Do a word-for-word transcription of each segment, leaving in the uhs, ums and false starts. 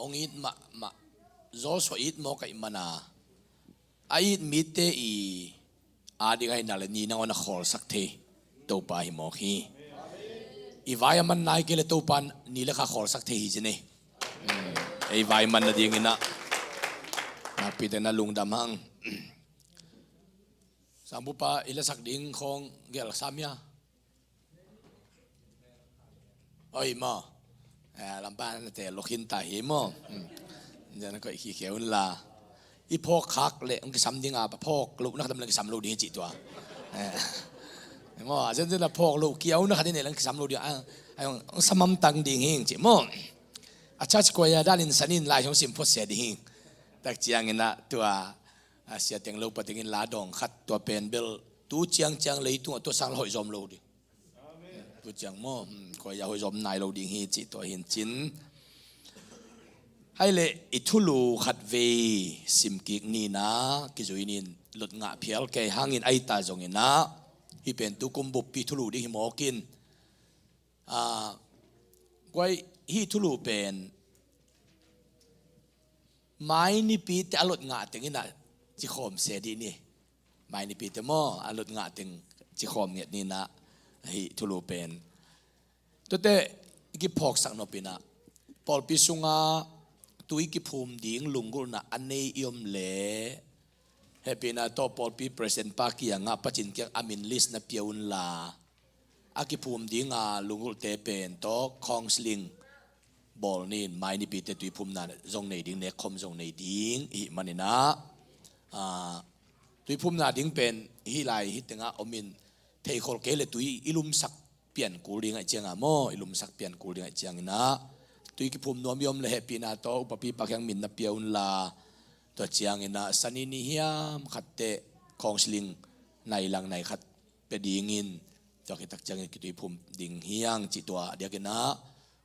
hong it mahmah, Joshua it mawk ahih mana, a it mite i ading ahih nak leh ni nangawn a khawlsak thei Topa hi mawk hi. I vai a man nai kei leh Topa ni le kha khawlsak thei hi ci ni. Ei vai man nadingin ah nakpi takin ah lungdam hang. Sangbupa i lasak ding khawng gel sam hia? Oi maw. Eh, lampa na te lo khin ta hi maw. Hmm. Jan ko i khi kheu la. I phawk khak leh hong kisam ding a, phawk lo na khat leh kisam lo ding hi ci tua. Eh. Maw, a zen zen a phawk lo kiau na khat in leh hong kisam lo ding a, a, hong, hong samam tang ding hi ci maw. A church choir dan in sanin lai hong sim phot se ding hi. Tak ciangin ah tua, a, Sia Teng Lo Pa Teng in la dawng khat tua pen bel tu ciangciang leitung ah tua sang la hoih zawm lo ding. Tu ciang maw, hmm, koi a hoih zawm nai lo ding hi cih tua hi in cin. Hai leh i thulu khat vei sim kik ni na, kizui ni in lot ngah phial kei hangin a hi ta zongin ah, hih pen tu kum buppi thulu ding hi mawk in. Ah, koi hih thulu pen mai nipi te a lot ngah teng in ah ci khawm se dih ni. Mai nipi te maw, a lot ngah teng ci khawm ngiat ni na, hih thulu pen. Tuate i kiphawksak nop in ah, pawlpi sungah tui kiphum ding lunggulhna a nei i om leh, hehpihna tawh pawlpi president pa kiangah, pacin kiang a min list na pia un la, a kiphum ding a lunggulhte pen tawh counseling bawl ni in, mai nipi te tuiphumna zong nei ding, nekkhawm zong nei ding i hih manin ah, ah, tuiphumna ding pen hih lai hih tengah om in, theikhol kei leh tui i lumsak pian kul ding ahih ciangin ah maw, i lumsak pian kul ding ahih ciangin ah, tui kiphum nuam i om leh hehpihna tawh upapi pa kiang min na pia un la, tua ciangin ah sani ni hiam khat teh counseling nai lang nai khat pia dingin, tua khit tak ciangin kituiphum ding hi hang cih tua. A diakin ah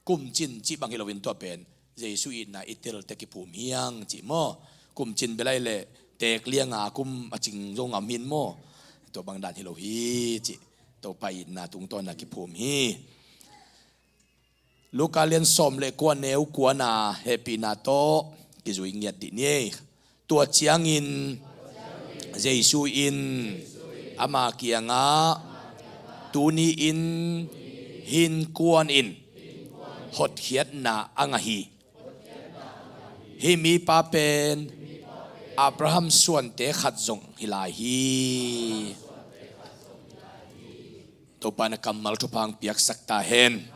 kumcin cih bang hi loin tua pen Jesu itna i tel teh kiphum hi hang cih maw. Kumcin bel ahih leh teek lianga kum a cing zo ngam hi in maw. Tua bang dan hi lo hi cih. Topa itna tungtawn a kiphum hi. Luka lian sawm le kua, neu kua na, hehpihna tawh kizui ngiat dih ni. Tua ciangin Jesu in ama kiangah, "Tuni-in hih innkuan in hotkhiatna a ngah hi. Hih mipa pen Abraham suante khat zong hi lai hi." Topa in a kammal thupha hong piaksak ta hen.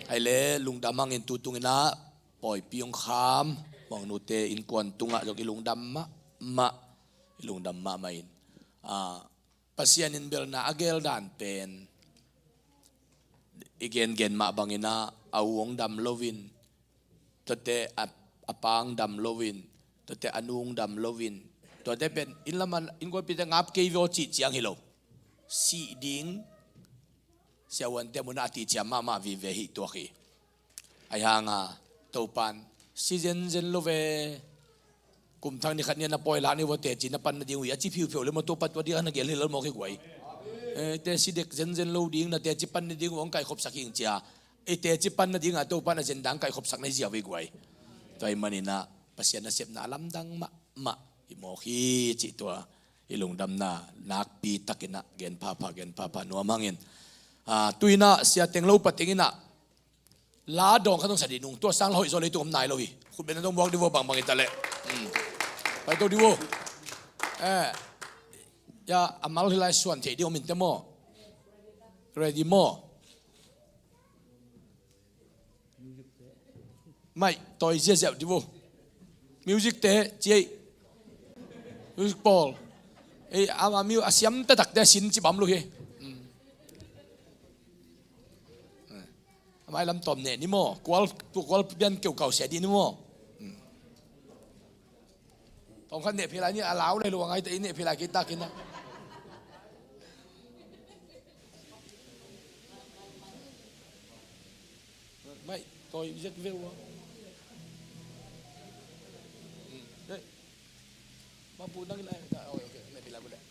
Hai leh lungdam hangin tu tungin ah pawipi hong kham Muangnute innkuan tungah zong i lungdam mahmah, i lungdam mahmah in, ah, Pasian in belna a gel dan pen i gengen mah bangin ah a u hong dam loin, tuate a, a pa hong dam loin, tuate a nu hong dam loin, tuate pen inn lam a innkuanpihte ngap kei ve aw cih ciang hi lo. Sih ding siavuante mun ah a ticiam mahmah vive hi tuak hi. Ahih hangin Topa in si zenzen lo ve. Kum thak ni khat ni a na pawi lak ni vua teci na pan nading uh hi a ci phiuphiu leh maw, Topa tua ding a na gel hi lo mawk hi guai. Eh, teci dek zenzen lo ding, na teci pan nading uh hong kaikhopsak hi ing cia. Eh, teci pan nading a Topa in a zen dang kaikhopsak na hi ziau hi guai. Tua ahih manin ah Pasian nasepna a lamdang mahmah hi mawk hi cih tua i lungdamna nakpi takin ah gen phapha, gen phapha nuam hangin. Ah, tu-in ah Sia Teng Lo Pa Teng in ah la dawng khat hong sa dih nung, tua sang la hoih zaw leitung om nai lo hi. Khut beng na dong buak dih vua bangbang hi ta leh. Hmm. Paito dih vua. Eh, ya, a mal hi lai suan theih ding om in teh maw. Ready maw. Maih, tawi ziahziah dih vua. Music te, ciai. Music pawl. Ei, a, a, a siam taktak te a sin ci bam lo hi. Hmm. A mai lam tawm neh ni maw? Kual, kual pian keu kau sia dih ni maw? Hmm. Tawm khat neh phei lai ni, a lau lai lo a ngai ta i neh phei lai kei takin ah. Mai, tawi zek veu a. Hmm. Ei. Mapu nang in ai. Ah, okay, okay. Neh phei lai bu leh.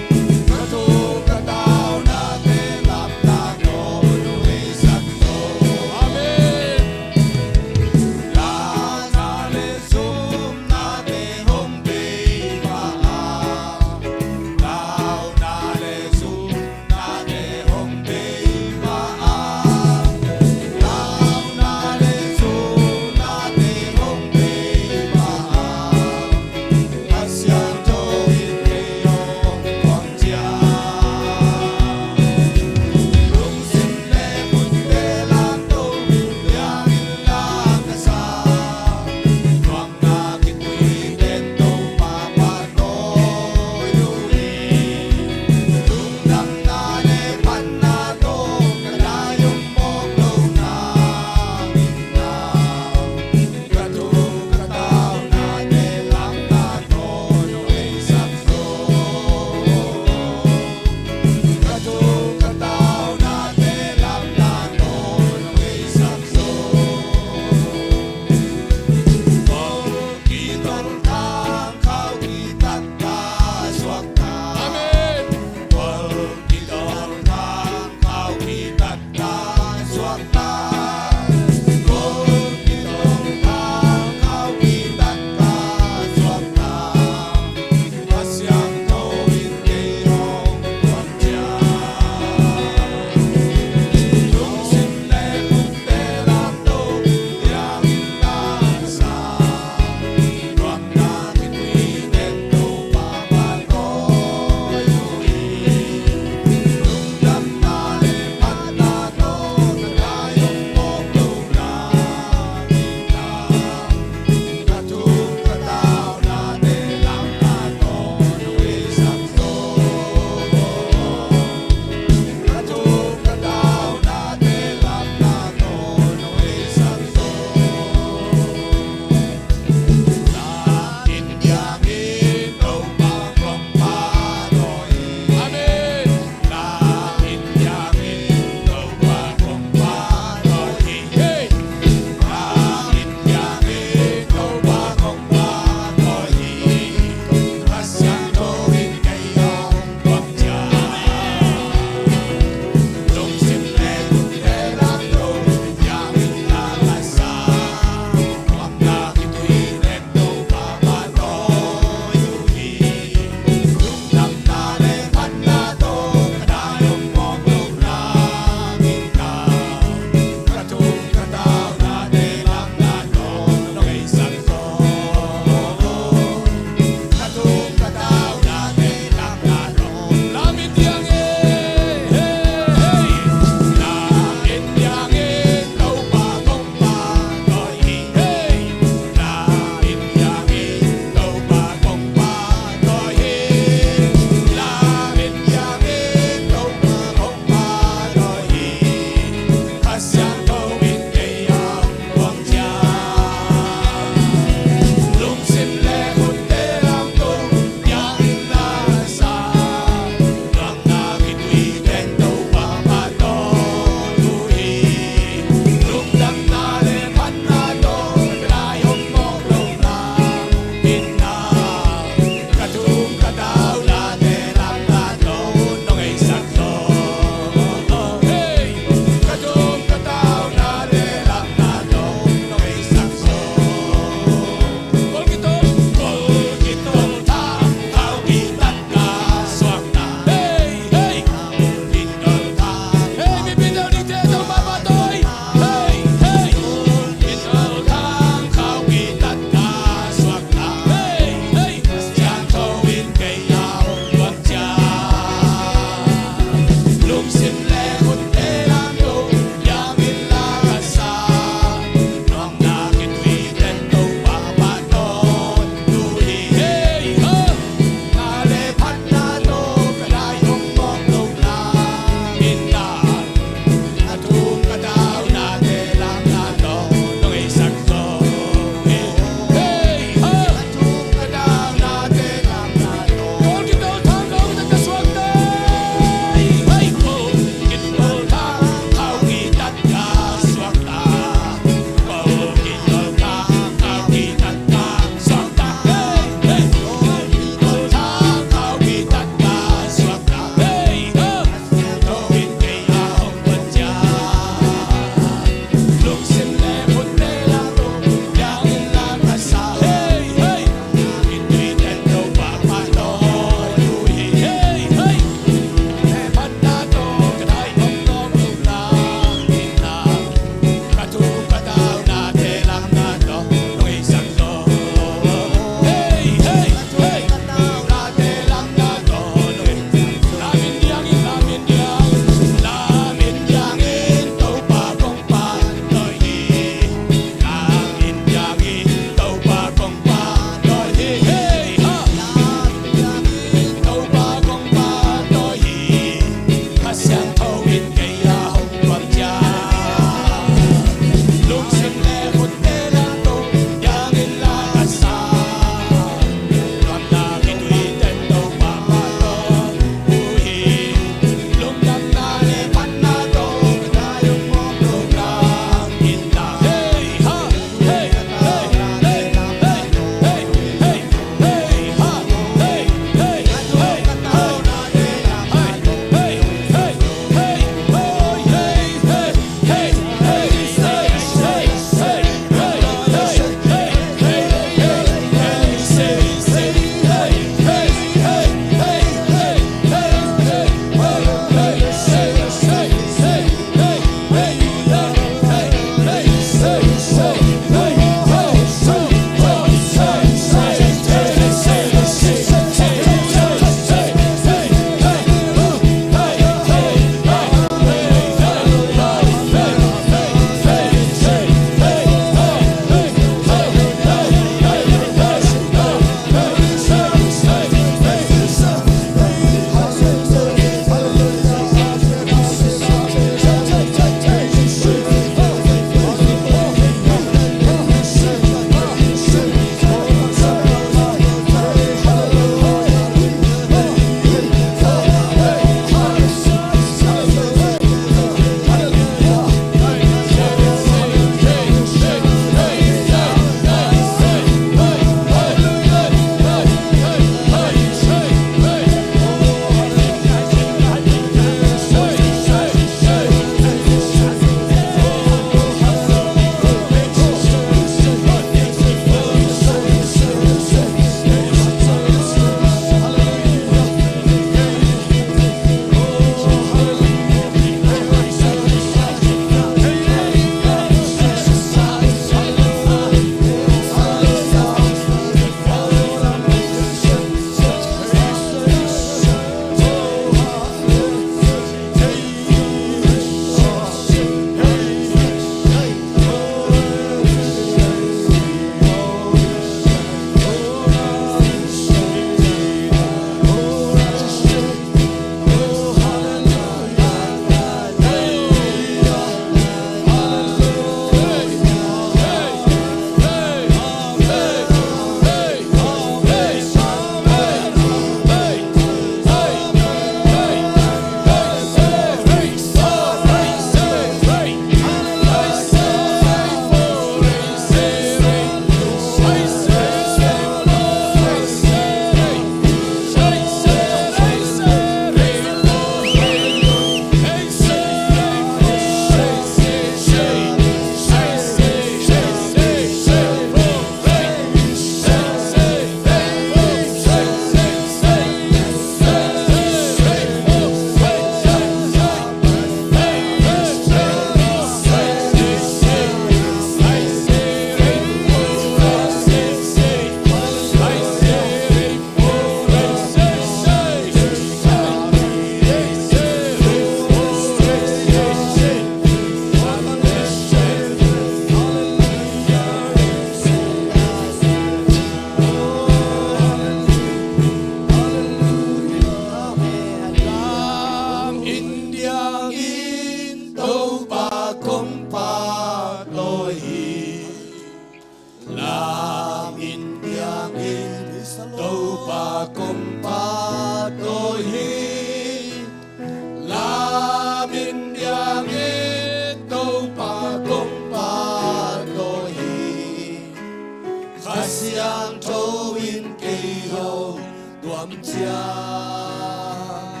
Ciang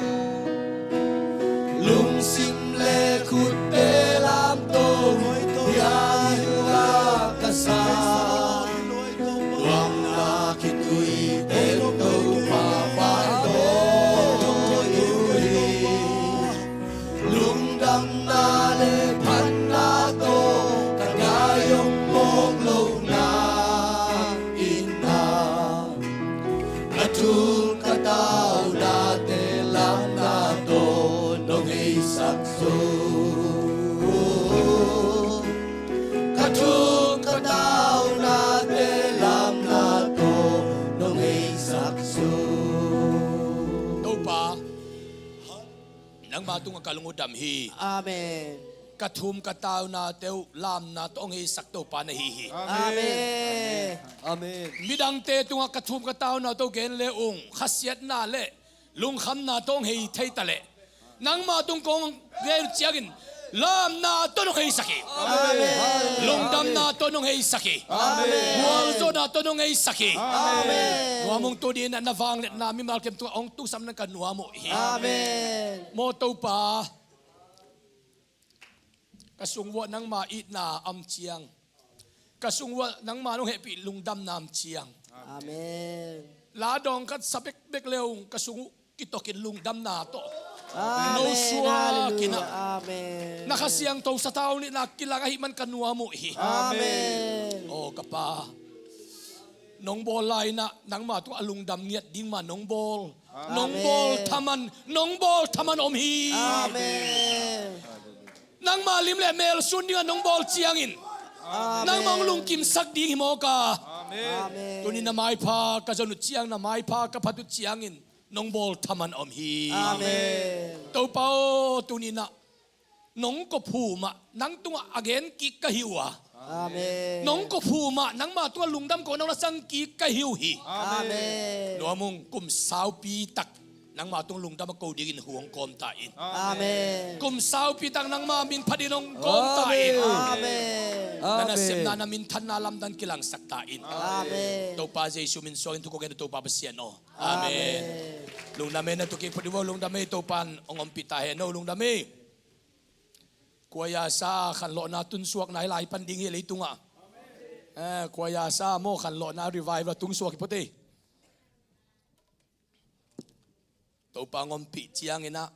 lungsim le khutte lamto, hiah hi uh a ka sa. Tuamna khitui teng Topa paito uh hi. Lungdamna le phatna tawh ka ngai om mawk lohna in ah, ka thum ka taunate lamna tawh nong heisak zo. Ka thum ka taunate lamna tawh nong heisak zo. Topa, nangma tungah ka lung uh dam hi. Amen. Ka thum ka taunate uh lamna tawh hong heisak Topa na hi hi. Amen. Amen. Midangte tungah ka thum ka taunate uh gen le ung, khasiatna le lungkhamna tawh hong hei thei ta leh, nangma tung kong gen ciangin lamna tawh nong heisak hi. Amen. Lungdamna tawh nong heisak hi. Amen. Gualzawhna tawh nong heisak hi. Amen. Nuam ung, tuni in ah na vangliatna mimal kem tungah hong tungsak na ka nuam uh hi. Amen. Maw Topa, ka sung uah nangma itna om ciang, ka sung uah nangma nong hehpih lungdamna om ciang, amen, la dawng khat sa bekbek le ung, ka sung uh kitokin lungdamna tawh, amen, no suak in ah, halleluiah, amen, na Kha Siangtho sathau nihna kilang ahih man ka nuam uh hi. Amen. Aw ka Pa, nong bawl lai-in ah nangma tungah lungdam ngiat ding mah nong bawl. Amen. Nong bawl thaman, nong bawl thaman om hi. Amen. Nangma lim le mel sun dingah nong bawl ciangin, amen, nangmah hong lungkimsak ding hi mawk a. Amen. Amen. Tuni na maipha ka zon uh ciang, na maipha ka phat uh ciangin nong bawl thaman om hi. Amen. Topa aw, tuni in ah nong kophum ah nang tungah a gen kik ka hi uh a. Amen. Nong kophum ah nangma tungah lungdam ko nong na sang kik ka hi uh hi. Amen. Nuam ung, kum saupi tak nangma tung lungdam a ko dingin hu hong kawm ta in. Amen. Kum saupi tak nangma min phat in hong kawm ta in. Amen. Amen. Na nasepna, na minthanna lamdang kilangsak ta in. Amen. Topa Jesu min suangin thu kong ngen uh Topa Pasian aw. Amen. Amen. Lungdam ei, na thukik phot dih vo, lungdam ei, Topa'n hong ompih ta hen aw, lungdam ei. Kuaya sa khanlawhna tunsuakna hi lai pan ding hi leitungah. Eh, kuaya sa maw khanlawhna revival tunsuak hi phot ei. Topa hong ompih ciangin ah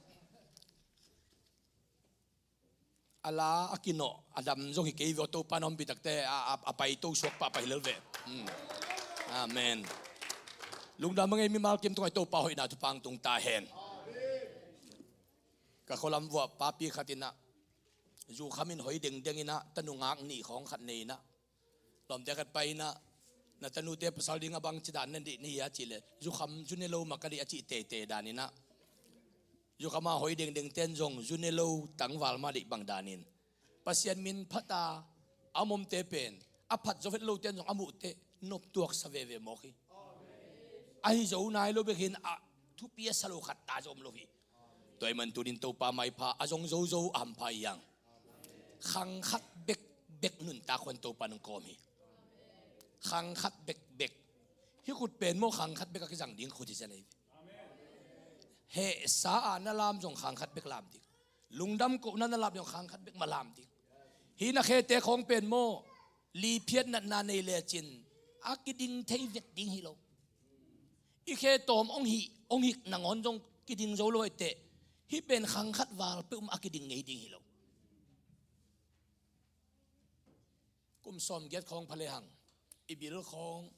a la a kinawh a dam zong hi kei ve aw, Topa na ompih takte a, a, a paito suak pahpah hi lel ve. Hmm. Amen. Lungdam a ngei mimal kim tungah Topa hoihna thupha hong tung ta hen. Ka khualam uah papi khat in ah, zu kham in hoi dengdeng in ah, tanu ngak nih khawng khat nei in ah, lawmte khat pai in ah, na tanute pasal ding a bangci dan na deih na hia cih leh, zu kham zu ne lo mah ka deih a cih teitei dan in ah, zu kham a hoi dengdengte'n zong zu ne lo tangval mah deih bang dan in, Pasian min phat a a om omte pen, a phat zo het lote'n zong a muh teh noptuaksa veve mawk hi. Ahi zo nai lo bek hi in ah, thupi a sa lo khat ta zong om lo hi. Tua ahih man tunin Topa maipha a zong zozo a hampha hi hang. Khang khat bekbek nuntak huan Topa nong kawm hi. Khang khat bekbek. Hih khut pen maw khang khat bek a kizang ding khut hi zen ahi ve. Hehsa a na lam zong khang khat bek lam ding. Lungdam kohna na lam zong khang khat bek mah lam ding. Hih na khete khawng pen maw, liphiat natna nei lecin a kiding thei vet ding hi lo. I khe tawm hong hih, hong hih nangawn zong kiding zo lo hi teh, hih pen khang khat val peuhmah a kiding ngei ding hi lo. Kum sawmgiat khawng pha lehang, i bil khawng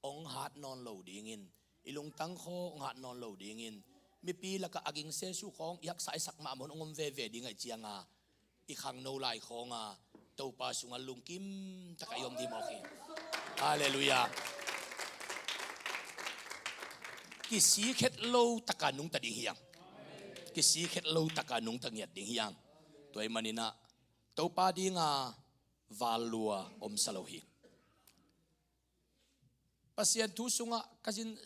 hong hat nawn lo dingin, i lungtang khawng hong hat nawn lo dingin, mipi lakah a gingse suh khawng i haksa i sak mahmah hun hong om veve ding ahih cianga, i khangno lai khawnga Topa sungah lungkim takah i om ding mawk hi. Halleluiah. Kisikhet lo taka nungta ding hi hang. Kisikhet lo taka nungta ngiat ding hi hang. Tua ahih manin ah Topa dinga val lua omsa lo hi. Pasian thu sungah ka zin,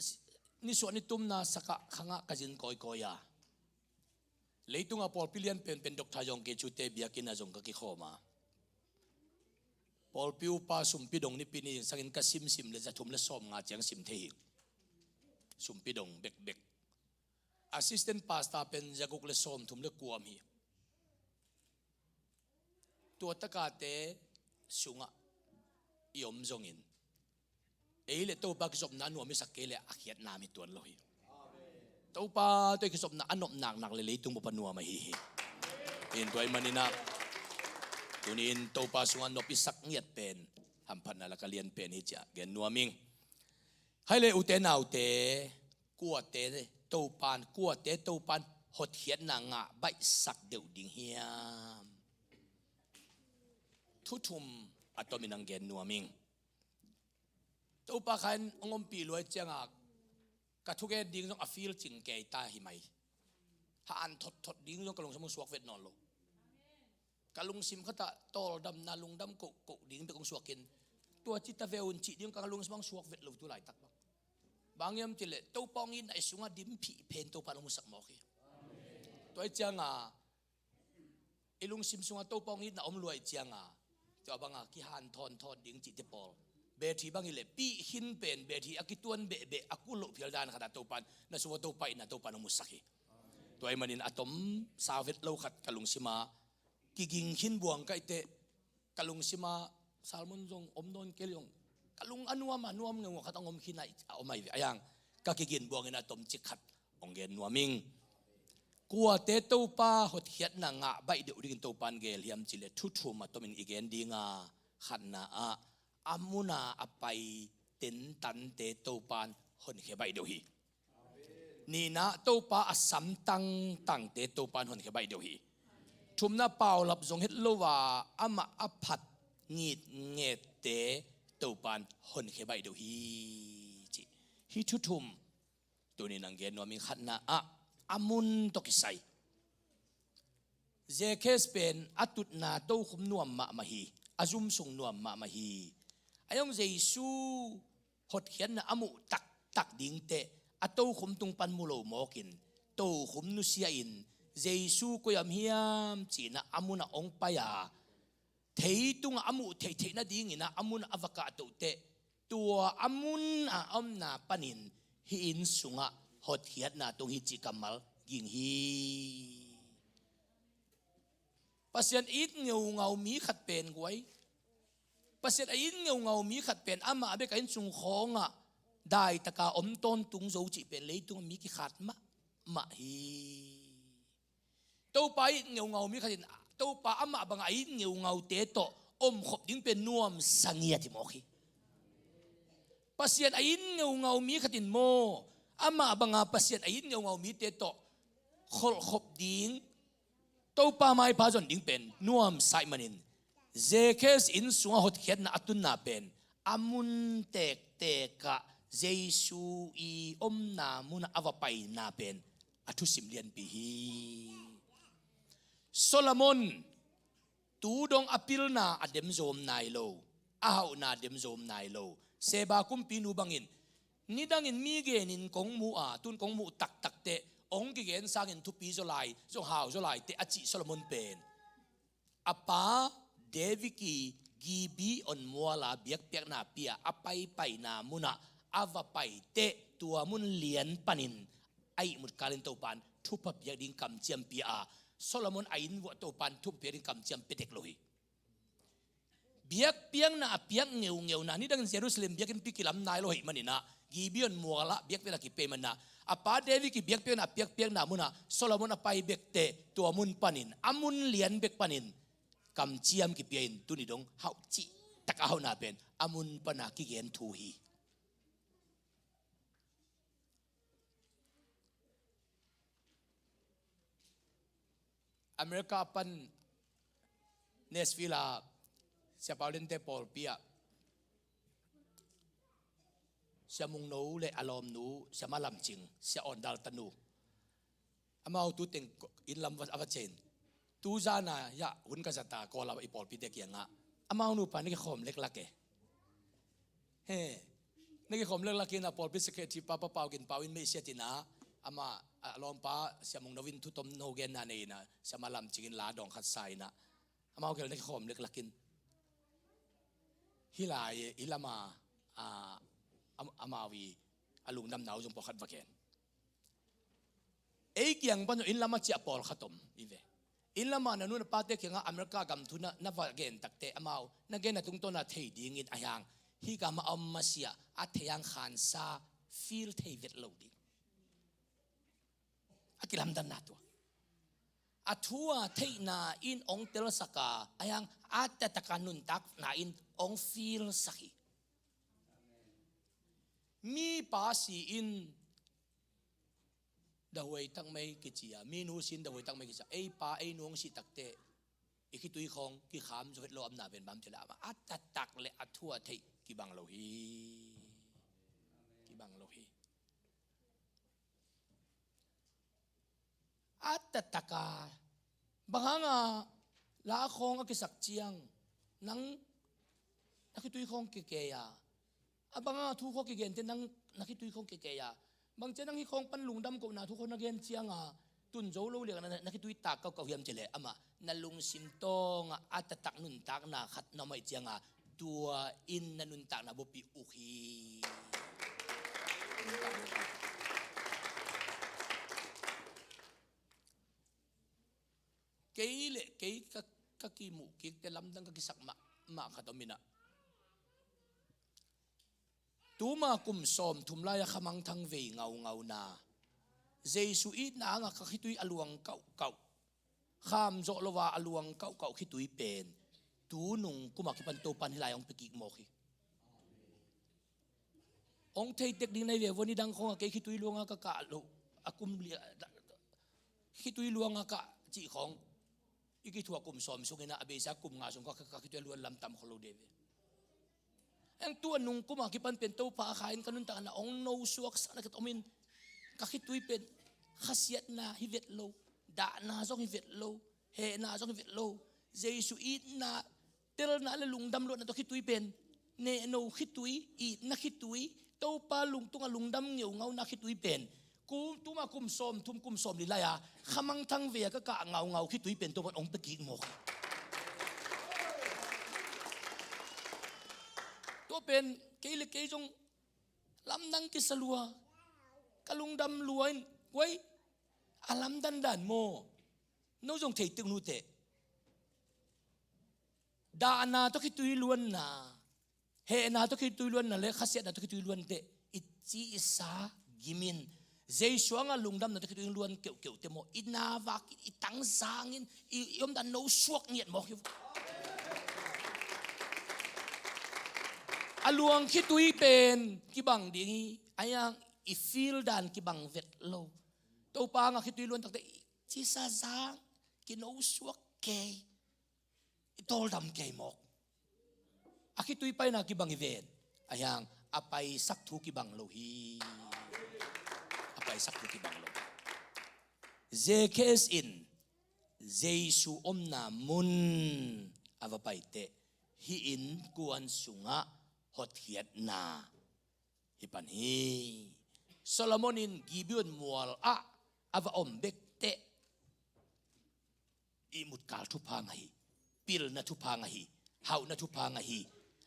nisuah nitumna sakah khangah ka zin kawikawi a, leitunga pawlpi lian penpen Doctor Yawng Kei Cu te biakinn ah zong ka kikhawm a, pawlpi upa sumpi dong Nipi ni zingsangin ka simsim le za thum le sawmnga ciang sim thei hi. sumpi dong bekbek. Assistant pastor pen zaguk le sawmthum le kuam hi. Tua takate sungah i om zongin, ei le Topa kizopna a nuam i sak kei le a khiatna mi tuan lo hi. Topa tawh i kizopna a nop naknak le leitung bup a nuam ahi hi. In tua ahih maninah tuni-in Topa sungah nop i sak ngiat pen hamphatna laka lian pen hi ci-a gen nuam ing. Hai le ute naute, kuate Topan, kuate Topan hotkhiatna ngah baihsak deuh ding hiam? Thu thum a tomin ang gen nuam ing. Topa khan hong ompih luai cianga ka thugen ding zong a feel cing kei ta hi mai. Han thotthot ding zong ka lungsim hong suak vet nawn lo. Ka lungsim khatah tawldamna lungdam kohkoh ding bek hong suakin, tua ci ta ve un cih ding ka lungsim hong suak vet lo tu laitak bang. Bang hiam cih leh Topa hong itna i sungah dim phih pen Topa hong musak mawk hi. Tua ahih cianga i lungsim sungah Topa hong itna om luai cianga, tua banga kihan thawnthawn ding cihte pawl, battery bang hi leh pih khin pen battery a kituan behbeh a kul loh phial dan khatah Topan na sungah Topa itna Topan hong musak hi. Tua ahih manin a tom sa vet lo khat ka lungsimah kiging khin buang kaih teh, ka lungsimah sermon zong om nawn kei zong, ka lung a nuam a nuam ngeungau khat a om khin a om ahi ve. A yang ka kigin buangin a tomcik khat hong gen nuam ing. Kuate Topa hotkhiatna ngah baih deuh dingin Topan geel hiam cih leh thu thum a tomin i gen dinga, khatna ah a muna a pai tentante Topan honkhia baih deuh hi. Nihna Topa a sam tangtangte Topan honkhia baih deuh hi. Thumna paulap zong het lo a amah a phat ngitngette Topan honkhia baih deuh hi, ci. Hih thu thum tunin ang gen nuam ing. Khatna ah a mun tawh kisai. Zakkhas pen a tutna tokhom nuam mahmah hi, a zumsung nuam mahmah hi. A zong Jesu hotkhiatna a muh taktak ding teh a tokhom tung pan mu lo mawkin, tokhom nusia in, Jesu koi-ah om hiam ci-in a munah hong pai a, thei tungah a muh theihtheih nadingin a munah a va kahtoh teh, tua a mun a omna panin hih inn sungah hotkhiatna tung hi cih kammal ging hi. Pasian a it ngeungau mi khat pen guai, Pasian a it ngeungau mi khat pen amah bek a innsung khawngah daitaka om tawntung zo cih pen leitungah mi kikhat mahmah hi. Topa a it ngeungau mi khatin Topa amah bangah a it ngeungaute tawh omkhop ding pen nuamsa ngiat hi mawk hi. Pasian a it ngeungau mi khatin maw, amah banga Pasian a it ngeungau mite tawh kholhkhop ding, Topa maipha zon ding pen nuamsa ahih manin, Zakkhas inn sungah hotkhiatna a tunna pen a mun tektekah Jesu i omna munah a va paina pen a thusim lianpi hi. Solomon tu dong a pilna a demzawm nai lo, a hauhna a demzawm nai lo. Seba kumpinu bangin nidangin mi genin kong mu a, tun kong muh taktak teh hong kigen sangin thupi zaw lai, zong hau zaw lai teh a cih Solomon pen a pa David i Gibeon muala biakpiakna pia a paipaina munah a va pai teh tua mun lian panin a ihmut kalin Topan thupha piak ding kamciam pia a, Solomon a inn vuah Topan thupha piak ding kamciam pia dek lo hi. Biakpiakna a piak ngeungeuna nidangin Jerusalem biakinnpi kilam nai lo ahih maninah Gibeon mualah biakpiakna kipia ahih maninah a pa David i biakpiakna a piakpiakna munah Solomon a pai bek teh tua mun panin a mun lian bek panin kamciam kipia in tuni dong hauh cihtak a hauhna pen a mun pana kigen thu hi. America a pan Nashville a Sia Paulin te pawlpi ah Sia Mungno le a lawmnu Sia Malam Cing, Sia Awn Dal tanu, amau tu teng inn lam a va ciah in, tu zana hiah hun ka zata Kawlgam i pawlpite kiangah amau nupa na kikhawm leklak e. He, na kikhawm leklak in a pawlpi secretary pa Pa Pau Gin Pau in meihsiat in a, amah a lawmpa Sia Mungno in thutom no genna nei in a, Sia Malam Cing in la dawng khat sa in a, amau khel na kikhawm leklak in, hih lai hih lama a, am- amau i A lungdamna uh zong pawlkhat va gen. Ei kiang pan zong inn lam a ciah pawlkhat om hi ve. Inn lamah na nu na pate kiangah America gam thu na, na va gen takteh amau na genna tungtawna thei dingin a hiang, hih gam a om masiah a thei hang khansa feel thei vet lo ding. A kilamdanna tua. A thu a theihna in hong telsak a, a hiang a taktak a nuntakna in hong feel sak hi. Mi pa si in dahuai tak mai kici a, mi nu si in dahuai tak mai kici a, ei pa ei nu hong sih takteh i khitui khawng kikham zo het lo amna ven bam ci leh amah a taktak le a thu a theih kibang lo hi. Kibang lo hi. A taktak a, bang hanga la khawng a kisak ciang nang na khitui khawng kikei a, a bang hanga thu khawng kigente nang na khitui khawng kikei a, bang ciang nang hih khawng pan lungdam kohna thu khawng na gen cianga tun zo lo liang na, na khitui tak kauhkauh hiam ci leh amah na lungsim tawngah a taktak nuntakna khat na om ahih cianga tua in na nuntakna bup uk hi. Nuntakna bup hi. Kei le kei ka, ka kimuh kikte lamdang ka kisak mahmah khat om in ah, tuma kum sawmthum lai-a khamangthang vei ngaungauna, Jesu itna hangah ka khitui a luang kauhkauh, kham zawh lo a a luang kauhkauh khitui pen tu nung kuma kipan Topan hih lai hong pia kik mawk hi. Hong thei tek ding na hi ve, vua nidang khawngah kei khitui luanga ka kah loh, a kum li, khitui luanga kah cih khawng i kithuah kum sawm sungin ah a beisa kum nga sung ka, ka khitui a luan lam tam khol lo ding ve. Heng tu a nung kuma kipan pen Topa a kha in ka nuntakna hong no suaksakna ka tom in ka khitui pen khasiatna hi vet lo, dahna zong hi vet lo, hehna zong hi vet lo. Jesu itna, telna le lungdam luatna tawh khitui pen nehno khitui, itna khitui, Topa lungtunga lungdam ngeungauna khitui pen kum, tuma kum sawmthum kum sawmli lai-a khamangthang vei-a ka kah ngaungau khitui pen Topan hong pia kik mawk hi. Tua pen kei le kei zong lamdang kisa lua, ka lungdam lua in, guai, a lamdang dan maw? No zong thei tek nuteh. Dahna tawh khitui luanna, hehna tawh khitui luanna le khasiatna tawh khitui luante i ci i sa gim in, Jesu hangah lungdamna tawh khitui luan keuhkeuhte maw, i navak in, i tangzang in, i, i omdan no suak ngiat mawk hi. A luang khitui pen kibang ding hi, a hiang i feel dan kibang vet lo. Topa hangah khitui luan takte i cisa zang, kino suak kei, i tawldam kei mawk. A khitui paina kibang hi ven, a hiang a paisak thu kibang lo hi. A paisak thu kibang lo. Zacchaeus in Jesu omna mun a va paiteh hih innkuan sungah hotkhiatna hi pan hi. Solomon in Gibeon mual ah a va om bekteh ihmutkal thupha ngah hi, pilna thupha ngah hi, hauhna thupha ngah hi.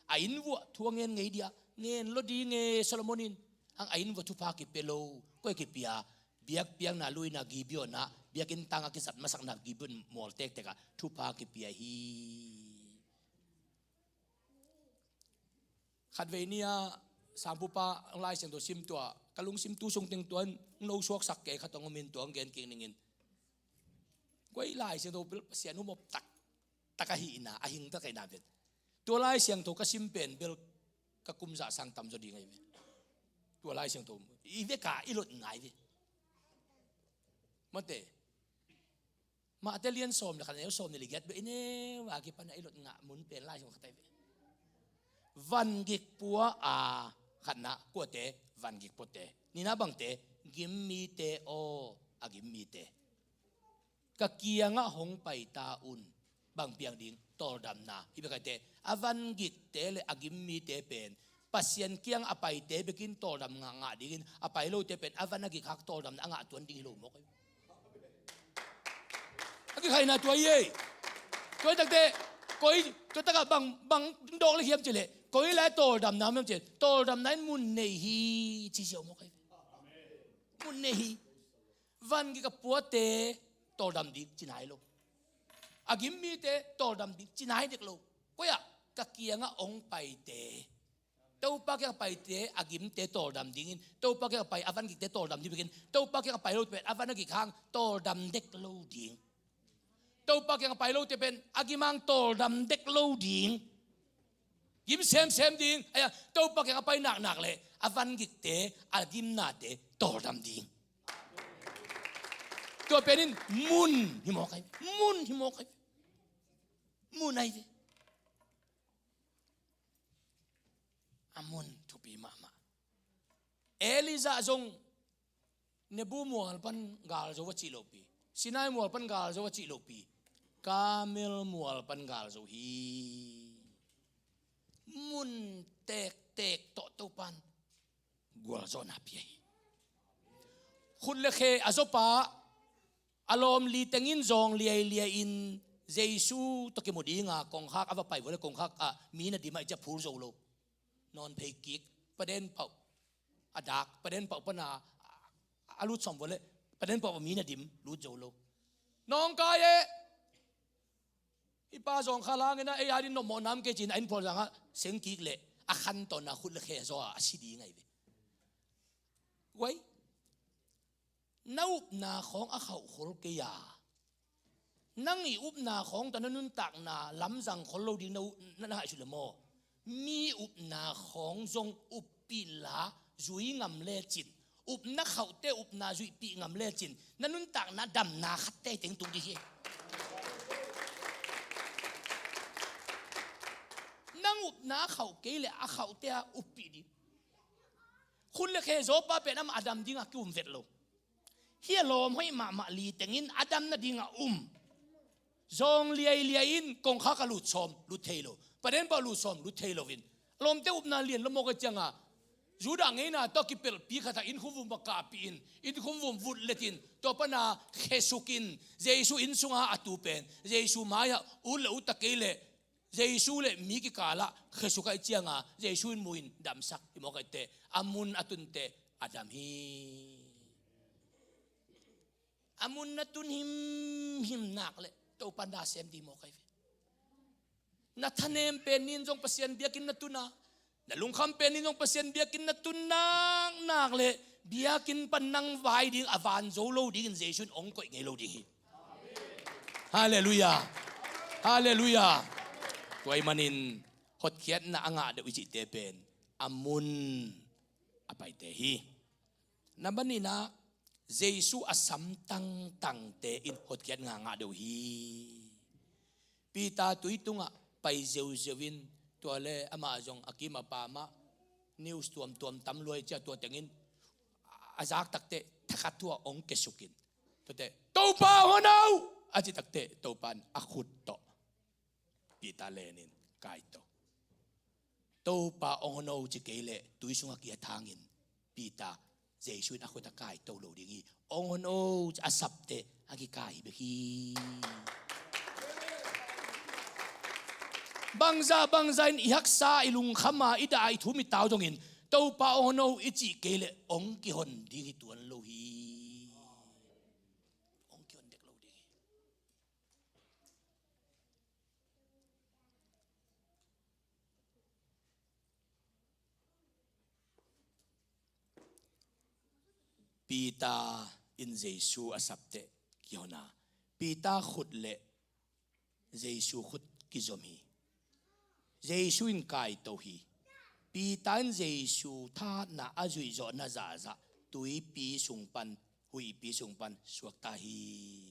A inn vuah thu a ngen ngei dia, ngen lo ding e Solomon in. Hang a inn vuah thupha kipia lo, koi kipia, biakpiakna luina Gibeon ah biakinn tangah kizat masakna Gibeon mual tektek ah thupha kipia hi. Khatvei ni-a sangpupa Lai Siangtho sim tua ka lungsim tu sung teng tua in no suaksak kei khat hong om in tua hong gen kik ningin. Guai, Lai Siangtho bel Pasian hum op tak tak ahihna, a hing tak ahihna pen tua Lai Siangtho ka sim pen bel ka kum zah sang tam zaw ding ahi ve. Tua Lai Siangtho i veka i lot ngai ve. Mate. Mate lian sawm le khat, neu sawm le giat beh i neu a kipan a i lot ngah mun pen Lai Siangtho khat ahi ve. Van gik pua a khatna, kuate, van gik puate. Nina bangte, gim mite aw, a gim mite. Ka kiangah hong pai ta un. Bang piang ding, tawldamna. Hi bek ahi teh, a van gikte le a gim mite pen Pasian kiang a paite bekin tawldam ngah, ngah dingin, a pai lote pen a van a gik hak tawldamna a ngah tuan ding hi lo mawk. A kikhaina tua hi ei. Tua hi takte, koi, tua takah bang, bang dawk le hiam cileh, Koi lai tawldamna om hiam cih leh, tawldamna in mun nei hi, ci ziau mawk ahi ve. Mun nei hi. Van gik a puate tawldam ding ci nai lo. A gim mite tawldam ding ci nai dek lo. Koi ah, ka kiangah hong paite, Topa kiangah paite, a gimte tawldam dingin, Topa kiangah pai a van gikte tawldam ding bekin, Topa kiangah pai lote pen a van a gik hang tawldam dek lo ding. Topa kiangah pai lote pen a gim hang tawldam dek lo ding. Gim semsem ding. Ahi a, Topa kiangah pai naknak leh a van gikte, a gimnate tawldam ding. Tua pen in mun hi mawk ahi. Mun hi mawk ahi. Mun ahi ve. A mun thupi mahmah. Elijah zong Nebo mual pan gal zo a cih lopi, Sinai mual pan gal zo a cih lopi, Karmel mual pan gal zo hi. Mun tektek tawh Topan gualzawhna pia hi. Khut le khe a zawpa, a lawm li tengin zawng liailiai in Jesu tawh kimu dinga kongkhak a va pai vua le kongkhak ah mi na dim ah i cia phul zo lo. Nawn phei kik, paden pauh a dak, paden pauh pana a lut sawm vua le paden pauh a mi na dim lut zo lo. Nawngkai e. Hih pa zawng kha langin a, ei adin nopmawh nam kei cin a inn phual zangah seng kik leh a khan tawna khut le khe zaw a, a si ding ahi ve. Guai, na upna khawng a khauh khol kei a, nang i upna khawng tawh na nuntakna lamzang khol lo ding na, na, na haihsuh le maw? Mi upna khawng zong uppih la zui ngam lecin, upna khauhte upna zuihpih ngam lecin, na nuntakna damna khatte teng tung ding hi. Nang upna a khauh kei le a khauhte a uppih ding. Khut le khe zawpa pen amah a dam dinga ki-um vet lo. Hih a lawm hoih mahmah li tengin a dam nadinga um. Zawng liailiai in kongkhak a lut sawm, lut thei lo. Paden pauh lut sawm, lut thei loin, a lawmte upna lian lawmawk a cianga, Judah ngeina tawh kipelhpi khatah innkhum vum a kahpih in, innkhum vum vut letin, tua pana khesukin, Jesu inn sunga a tu pen Jesu mai-ah ut le ut a kei leh Jesu le mi kikalah khesukai cianga Jesu in mu in damsak hi mawk ahi teh, a mun a tunte a dam hi. A mun na tun himhim nak le Topan na sem ding mawk ahi ve. Na thanem pen nin zong Pasian biakinn na tun a, na lungkham pen nin zong Pasian biakinn na tun naknak le biakinn pan nang vai ding a van zo lo dingin Jesu in hong koih ngei lo ding hi. Halleluiah. Halleluiah. Tua ahih manin hotkhiatna a ngah deuh i cihte pen a mun a paite hi. Number nihna, Jesu a sam tangtangte in hotkhiatna ngah deuh hi. Peter tui tungah pai ziauziau in, tua le amah zong a kim a pamah news tuamtuam tam lua hi cia, tua tengin a zak takteh thakhat thu-ah hong kiasukin, tuateh, "Topa, hon o!" a cih takteh Topa in a khut tawh Peter lenin, "Kaito." Topa, hong hon o ci kei leh tui sungah ki-at hangin Peter, Jesu in a khut a kaito lo ding hi. Hong hon o ci a sapteh a kikai hi bek hi. Bangzah bangzah in i haksa, i lungkham a, i dah a, i thum i tau zongin, "Topa, hong hon o," i cih kei leh hong kihon ding hi tuan lo hi. Hong kihon dek lo ding hi. Peter in Jesu a sapteh kihon a, Peter khut le Jesu khut kizom hi. Jesu in kaito hi. Peter in Jesu thahatna a zuihzawhna zahzah tuipi sung pan, huihpi sung pan suakta hi.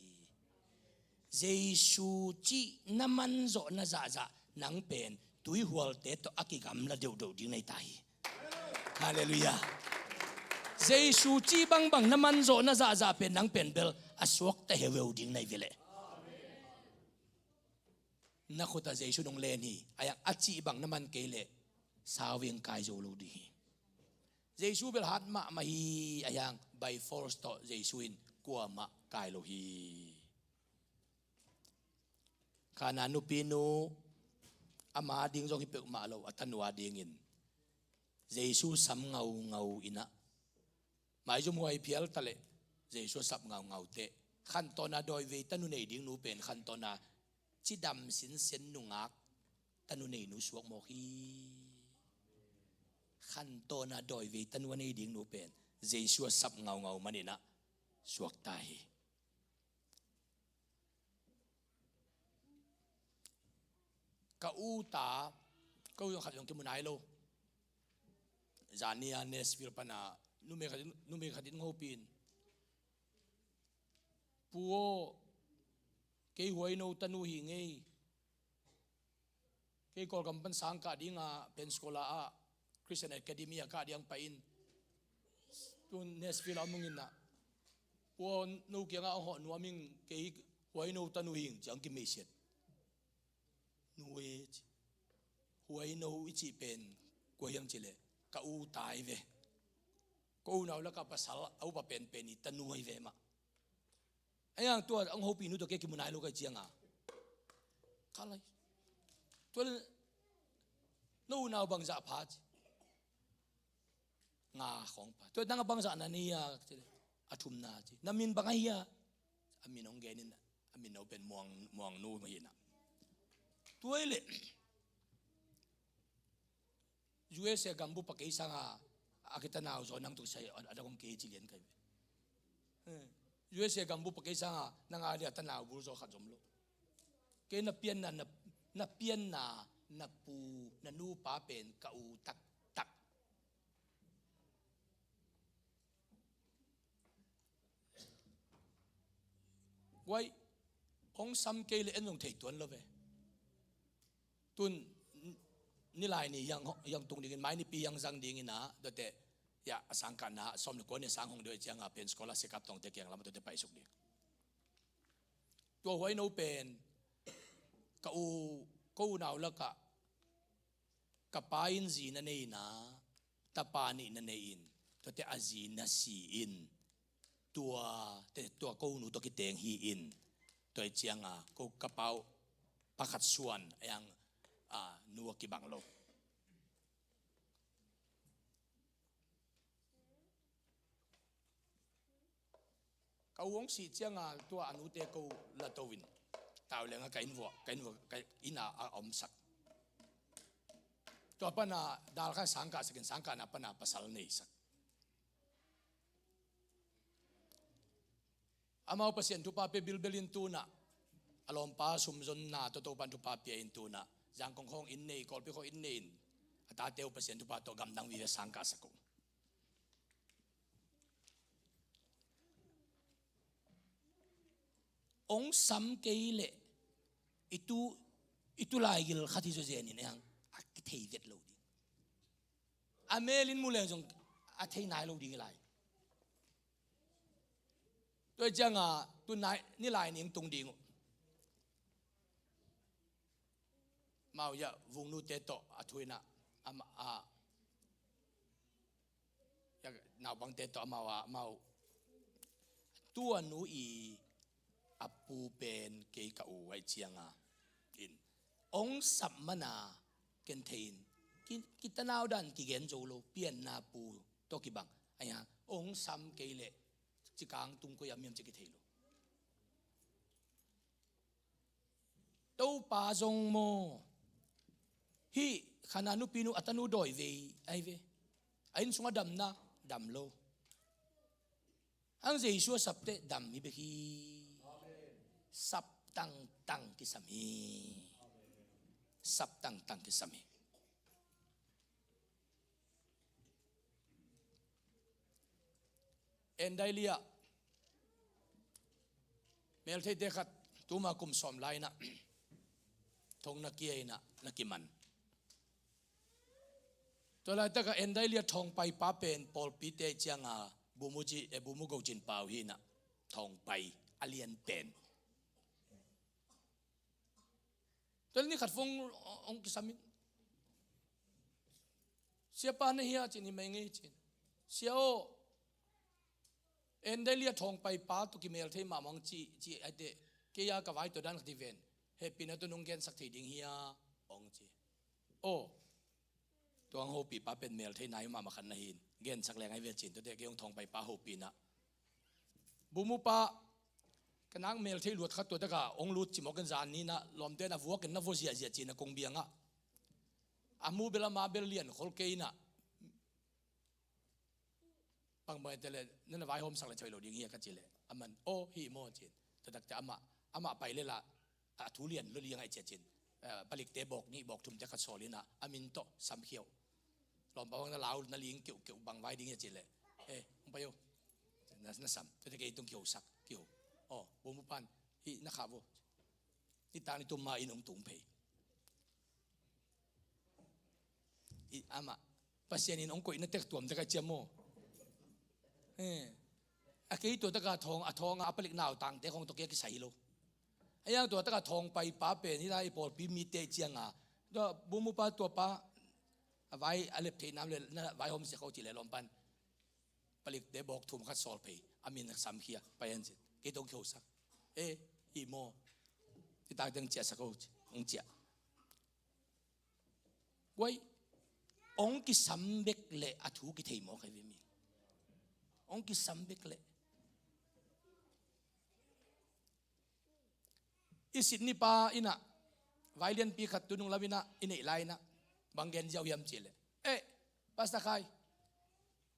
Jesu cih na manzawhna zahzah nang pen tuihualte tawh a kigamla deuhdeuh ding na hi ta hi. Halleluiah. Jesu cih bangbang na manzawhna zahzah pen nang pen bel a suakta heuveu ding na hi ve leh. Na khutah Jesu in hong len hi. Ahi hang a cih bang na man kei leh sau in kai zo lo ding hi. Jesu bel hat mahmah hi. Ahi hang by force tawh Jesu in kuamah kai lo hi. Kana nupinu ama ding zong hi peuhmah lo, a tanu a dingin Jesu sam ngaungau in ah, maizum huai phial ta leh Jesu a sap ngaungau teh, khantawn a dawivei tanu nei ding nu pen khantawn a cidam sinsen nungak tanu nei nu suak mawk hi. Khantawn a dawivei tanu a nei ding nu pen Jesu a sap ngaungau manin ah suak ta hi. Ka u ta, ko zong khat zong kimu nai lo. Zan ni a Nashville pan a numei khat in, numei khat in hong hopih in, "Pu aw, kei Huaino tanu hi ing ei. Kei Kawlgam pan sang kah ding a, Pensacola ah Christian Academy a kah ding pai in, tun Nashville ah om ing in ah, Pu aw, no kiangah hong hawh nuam ing, kei Huaino tanu hi ing," ci-in hong kimeisiat. "Nu e," ci. "Huaino i cih pen kua hiam?" ci leh, "Ka u ta hi ve. Ka unau lakah pasal a upa penpen i tanu hi ve mah." Ahi hang tua hong hopih nu tawh kei kimu nai lo ka hih ciangin, "Ka lai, tua leh no unau bangzah pha?" ci. "Nga khawng pha." "Tua nang a bangzah na nei a?" ci leh, "A thumna," ci. "Na min bang ahi a?" A min hong gen in, a min no pen Muang, Muang nu hi in ah. Tua hi leh U S A gambup ah kei sanga a kitanau zaw nang tawh kisai a, a dang om kei ci lian kai ve. Eh, U S A gambup ah kei sanga nang a dia tanau bul zaw khat zom lo. Kei na pianna, na, na pianna, na pu, na nupa pen ka u taktak. Huai, hong sam kei leh en zong thei tuan lo ve. Tun, nilai ni hiang, hiang tung dingin, mai nipi hiang zang dingin ah, tuate, ya, a sangkahna, sawm le kua ni a sang hong deuh ciangin, Pensacola Sekaptawngte kiang lam ah tuate paisuk ding. Tua Huaino pen, ka u, ko unau lakah, ka pa in zi na nei in ah, tapa nih na nei in, tuate a zi na si in, tua, te, tua ko nu tawh kiteng hi in, tua hi ciangin, ko ka pa uh pakhat suan, a hiang, a, nu a kibang lo. Ka u hong sih ciangin tua a nute ko la to in, tau leng a ka inn vuah, ka inn vuah, ka inn ah a omsak. Tua pan a dal khat sangkah sak in, sangkahna pan a pasal neisak. Amau Pasian thupha pia bilbel in tu in ah, a lawmpa sumzonna tawh Topa'n thupha pia in tu in ah, Zangkong khawng inn nei, Kawlpi khawng inn nei in, a tate uh Pasian thupha tawh gamdang vive sangkah sak uh. Hong sam kei leh i tu, i tu laigil khat hi zawzen in, a hiang a kithei vet lo ding. A mel in mu leng zong a thei nai lo ding hi lai. Tua hi ciangin, tu nai, nilai ni hong tung ding uh. Amau, ya, Vung nute tawh a thu in ah, ama, a, ya, naupangte tawh amau a, amau. Tua nu i a pu pen kei ka u ahih ciangin, hong sap man a ken thei in, ki, kitanau dan kigen zo lo, pianna pu tawh kibang. Ahi hang, hong sam kei leh, ci kang tung koi a miam ci kithei lo. Topa zong maw, hih Khanaan nupi nu a tanu dawivei ahi ve. A inn sungah damna, dam lo. Hang Jesu a sap teh dam hi bek hi. Sap tangtang kisam hi. Sap tangtang kisam hi. Endaili ah meltheite khat tuma kum sawm lai in ah thong na kia in ah na kiman. Tua laitak ah Endaili ah thawngpai pa pen pawlpite ahih ciangin Bumu ci, eh, Bumu Go Cin Pau hi in ah, thawngpai a lian pen. Tua leh ni khat phone hong kisam in, "Siapa na hia?" ci-in, "Hi mai ing ei," ci-in. "Sia aw, Endaili ah thawngpai pa tawh kimel thei mahmah ing," ci, ci a hi teh, "Kei a ka vai tawh dan khat hi ven. Hehpihna tawh nong gensak thei ding hia?" hong ci. Aw, tua hong hopihpa pen mel thei nai mahmah khat na hi in, gensak leng ahi ve cin, tuate kei hong thawngpaipa hopihna. Bumupa, ka nak mel thei luat khat tua taka hong lut cimawk in zan ni-in ah lawmte na vuak in na vua ziahziah cin a kong biangah. A mu bel ama bel lian khol kei in ah. Bangbang ete le, na na vaihawmsak le choi lo ding hi a ka ci le. Aman, aw, hi maw cin. Tua takte amah, amah pai le la, a thu lian lo liang ai cia cin. Eh, palikte bawk nih, bawk thumte khat sawl in ah, a min tawh, samkhia uh. Lawmpa bang na lau, na ling keuhkeuh bang vai ding hi a ci le. Eh, hong pai uh. Na, na sam, tuate kei tung kihosak, kiho. Aw, bumupan, hi na kha vo. Nitak ni tum ma in hong tung phei. I, amah, Pasian in hong koihna tek tuam tek a ciam maw. Eh. A kei tua taka thawng, a thawng a palik nautangte khawng tawh kia kisai hi lo. A yang tua taka thawngpaipa pen, hi lai i pawlpi mite i cianga. Tua bumupa tuapa, a vai, a lep theih nam le, na vaihawm sia ko ci le lawmpan. Palikte bawk thum khat sawl phei, a min samkhia, pai an cin. Kei tawh kihosak. Eh, hi maw. Nitak teng ciahsak ko, hong ciah. Guai, hong kisam bek leh a thu kithei mawk ahi ve mi. Hong kisam bek leh. I Sydney pa in ah, vai lianpi khat tu nung lam in ah, i neih lai in ah, bang gen ziau hiam ci leh. Eh, Pastor Khai,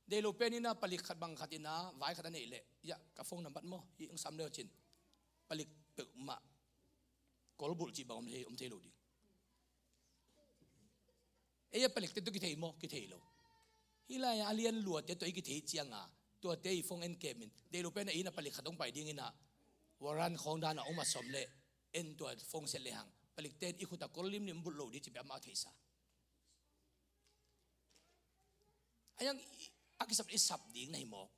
deih lo pen in ah, palik khat bang khat in ah, vai khat a neih leh. Ya, ka phone number maw, hi hong sam leu cin. Palik peuhmah, kolbulh cih bang om thei, om thei lo ding. Ei a palikte tawh kithei maw, kithei lo. Hi lai-ah a lian luate tawh i kitheih cianga, tuate i phone en kemin, deih lo pen a inn a palik khat hong pai dingin ah, warrant khawng dan a hong mat sawm leh, en tua phone set lehang, palikte in i khut a kol limlim bulh lo ding cih pen amah theihsa. A yang i, a kisap i sap ding na hi mawk.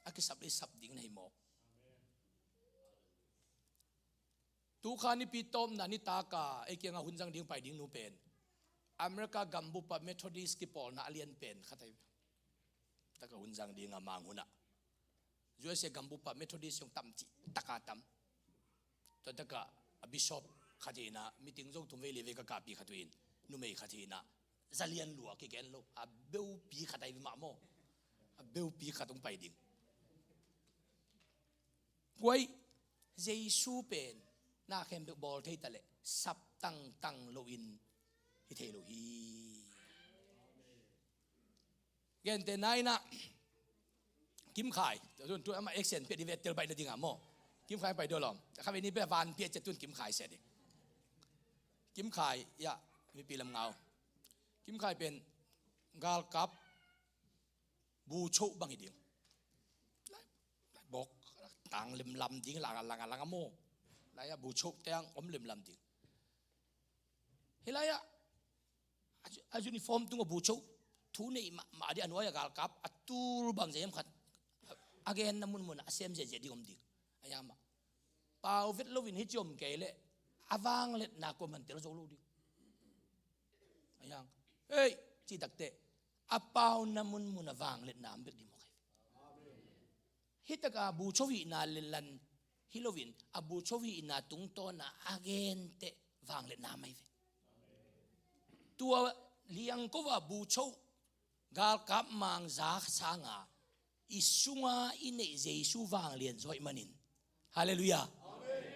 A kisap i sap ding na hi mawk. Tukha nipi tawpna nitaka ei kiangah hun zang ding pai ding nu pen America gambup ah Methodist kipawlna a lian pen khat ahi. Taka hun zang ding a mang hunah U S A gambup ah Methodist zong tam cih taka tam. Tua taka a bishop khat hi in ah meeting zong thum vei li vei ka kahpih khat uh in numei khat hi in ah za lian lua kigen lo a beupi khat ahi mah maw. A beupi khat hong pai ding. Guai, Jesu pen na khempeuh bawl thei ta leh sap tangtang loin hi thei lo hi. Gente nai in ah Kim Khai, tun, tun amah action pia di ve tel baih na ding ah maw. Kim Khai pai dua lawm. Kha ve ni pia van pia cia tun Kim Khai sia ding. Kim Khai, ya, mipi lam ngau. Kim Khai pen galkap bu choh bang hi ding. Lai, lai bawk tang lemlam ding, lang a lang a lang a maw. Lai-ah bu choh teng om lemlam ding. Hi lai-ah a, a uniform tung a bu choh thu nei mahmah ding a nuai a galkap a tul bang zia hiam khat a genna munmun a sem ziahziah ding om ding. A hiam ah pau vet loin hi ci om kei leh a vangliatna kuaman tel zo lo ding. A hiam, hei, ci takte a pauna munmun a vangliatna om bek ding mawk hi. Hi taka bu choh hihna lenlan hi loin a bu choh hihna tungtawna a genteh vangliatna mai ve. Tua liangko a bu choh galkap mangza sanga i sunga i neih Jesu vanglian zawih manin. Halleluiah.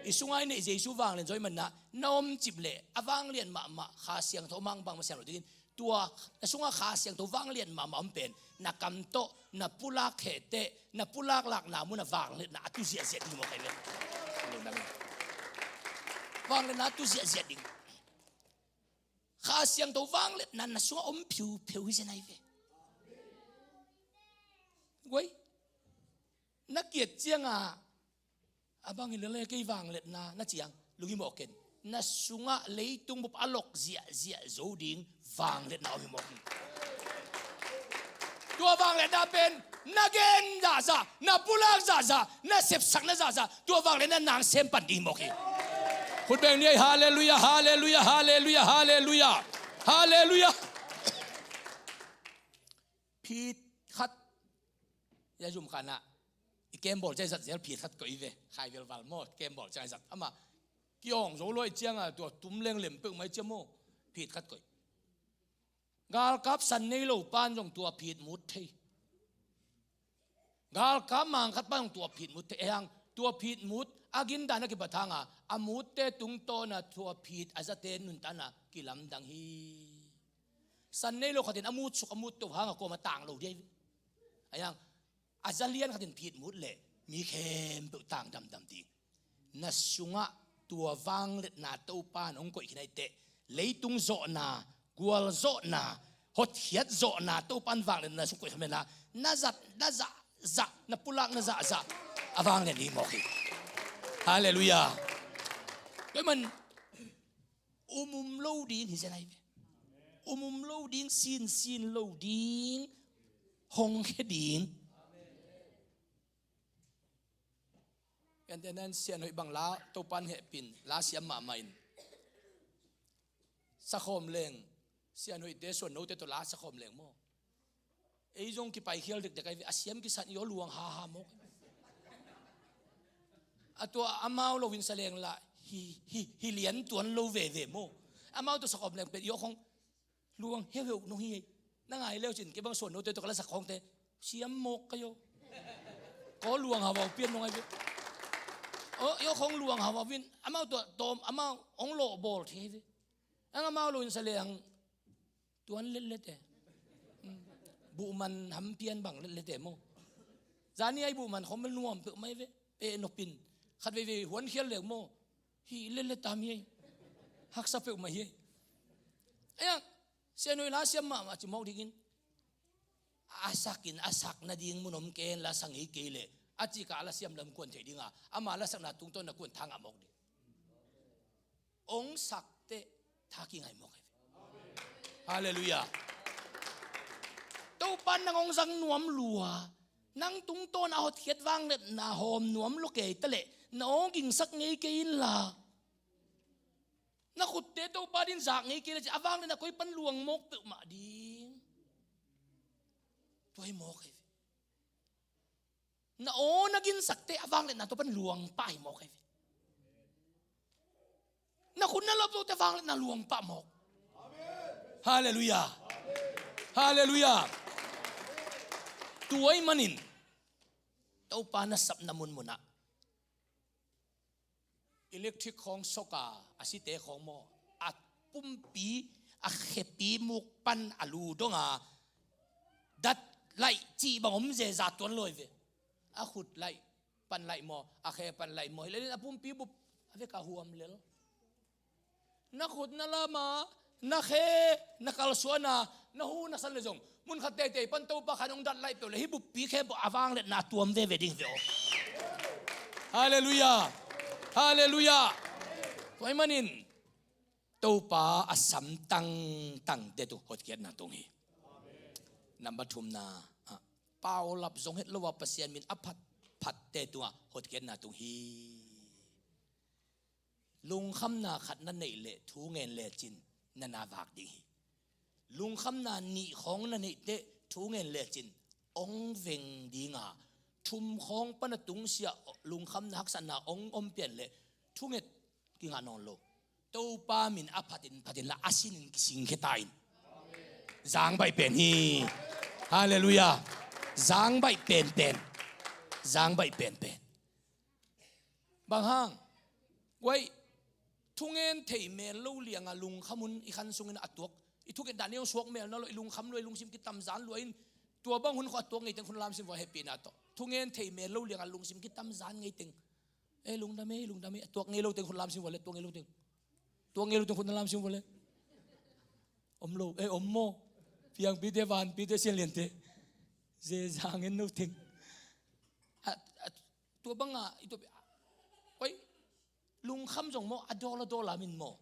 I sunga i neih Jesu vanglian zawih manin ah na om cip leh a vanglian mahmah Kha Siangtho mang bang masiang lo dingin tua na sunga Kha Siangtho vanglian mahmah om pen na kam tawh na pulak khete na pulak lakna mun a vangliatna a tu ziahziah ding mawk ahi ve. Vangliatna a tu ziahziah ding. Kha Siangtho vangliatna na sungah om phiupheu hi zen ahi ve. Guai, na kiat cianga a bang hi lele kei vangliatna na ciang lunghimawh ken. Na sungah leitung bup a lok ziahziah zo ding vangliatna om hi mawk hi. Tua vangliatna pen na gen zahzah, na pulak zahzah, na sepsakna zahzah, tua vangliatna nang sem pan ding hi mawk hi. Khut beng ni ei, halleluiah, halleluiah, halleluiah, halleluiah, halleluiah. Phit khat ia zum khanah i kembawl ciai zat zel phit khat koih ve. Khai velval maw kembawl ciai zat ama kiawng zo luai cianga tua tum lenglem peuh mai cia maw. Phit khat koih. Galkap san nei lo pan zong tua phit mut thei. Galkap mang khat pan zong tua phit mut thei. Ei hang tua phit mut a gindan a kipat hanga a mutte tungtawna tua phit a zate nuntakna kilamdang hi. San nei lo khatin a mut suk a mut to hanga kuama tang lo ding hi. Ei hang a za lian khatin phit mut leh mi khempeuh tang damdam ding. Na sungah tua vangliatna Topa in hong koih khin ahih teh leitung zawhna, gualzawhna, hotkhiat zawhna Topa in vangliatna sung koih khin ahih manin na zat na zahzah, na pulak na zahzah a vanglian ding mawk hi. Halleluiah. Tua ahih man umum lo ding hi zen ahi ve. Umum lo ding, sinsin lo ding, hong khia ding. Enten en sian hoih bang la Topa in hehpih in la siam mahmah in. Sakhawm leng sian hoihte suan note tawh la sakhawm leng maw. Ei zong kipaikhial dekdek ahi ve, a siam kisan i aw luang haha mawk. A tua amau loin sa leng la hi, hi, hi lian tuan lo veve maw. Amau tawh sakhawm leng pen i aw khong luang heuheu nong hi ei. Na ngai leu cin kei bang suan note tawh ka la sak khongte siam mawk ka yo. Kaw luang hawau pian nong ahi ve. Aw, i aw khong luang hawau in amau tawh tawm amau hong lawhbawl thei ahi ve. Ang amau loin sa leng tuan letlet e. Buhman hampian bang letlet e maw. Zani ai buhman khawm bel nuam peuhmah hi ve. Peh nopin khat veivei huankhial leu maw. Hi letlet tam hi ei. Haksa peuhmah hi ei. Ei ang sian hoih la siam mahmah ci mawk dingin a sakin a sak nading mun om ken la sa ngei kei leh a cika a la siam lam kuan thei dinga ama la sakna tungtawn na kuan tha ngah mawk ding. Ong sak teh tha kingai mawk hi. Halleluiah. Topa in nang ong zang nuam lua. Nang tungtawn a hotkhiat vangliatna hawm nuam lua kei ta leh na aw gingsak ngei kei inla. Na khutte Topa din zak ngei kei leh ci a vangliatna koi pan luang mawk peuhmah ding. Tua hi mawk hi. Na aw na ginsak teh a vangliatna tua pan luang pah hi mawk hi. Na khut na lap zo teh a vangliatna luang pah mawk. Halleluiah. Halleluiah. Tua ahih manin Topa na sapna munmunah electric khawng sawka a site khawng maw a pumpi a khepi muk pan a lu donga dat laih cih bang om zeza tuan lo hi ve. A khut laih pan laih maw a khe pan laih maw hi lelin a pumpi bup a veka huam lel. Na khut na lama na khe na kalsuana na hu na san le zong mun khat teitei pan Topa khan hong dat laih peuh le hih buppi khempeuh a vangliatna tuam veve ding hi ve aw. Halleluiah. Halleluiah. Tua ahih manin Topa a sam tangtangte tu hotkhiatna tung hi. Number thumna ah, paulap zong het lo a Pasian min a phatphatte tungah hotkhiatna tung hi. Lungkhamna khat na neih leh thu ngen lecin na na vak ding hi. Lungkhamna nih khawng na neih teh thu ngen lecin ong veng dinga thum khawng pana tungsiah lungkhamna haksatna ong om pian leh thunget kingah nawn lo. Topa min a phatin phatin la a sinin kisingkhia ta in. Zang baih pen hi. Halleluiah. Zang baih penpen. Zang baih penpen. Bang hang guai thungen thei mel lo lianga lungkham un i khan sungin a tuak i thugen dan i hong suak mel nawn lo i lungkham lua i lungsim kitamzan lua in tua bang hun khawh a tuak ngeiteng khun lamsim vua hehpihna tawh thungen thei mel lo lianga lungsim kitamzan ngeiteng. E lungdam e lungdam e a tuak ngei lo teng khun lamsim vua le tuak ngei lo teng. Tuak ngei lo teng khun lamsim vua le. Om lo e om maw. Piangpite vanpite sianliante zeza ngen lo teng. A, a, tua banga i tua pi a koi lungkham zong maw a dawl a dawl a min maw.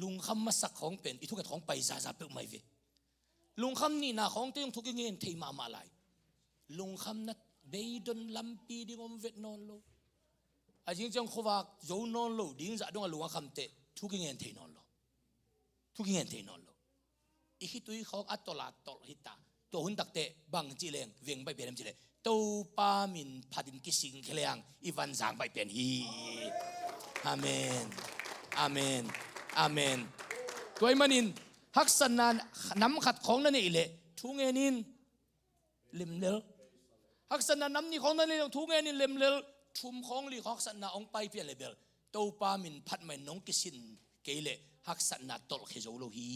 Lungkham masak khawng pen i thunget khawng pai zaza peuhmah hi ve. Lungkham nihna khawngte zong thu kingen thei mahmah lai. Lungkham na beidon lampi ding om vet nawn lo. A zing ciang khuavak zo nawn lo ding zah dong a lung a khamteh thu kingen thei nawn lo. Thu kingen thei nawn lo. I khitui khawng a tolh a tolh hita. Tua hun takteh bang cih leng veng baih pian em cih leh Topa min phatin kisingkhia leng i van zang baih pian hi. Amen. Amen. Amen. Tua ahih manin haksatna nam khat khawng na neih leh thu ngen in, lemlel. Haksatna nam nih khawng na neih leh thu ngen in, lemlel. Thum khawng, li khawng haksatna hong paipian leh bel Topa min phat mah in nong kisin kei leh haksatna tolhkhia zo lo hi.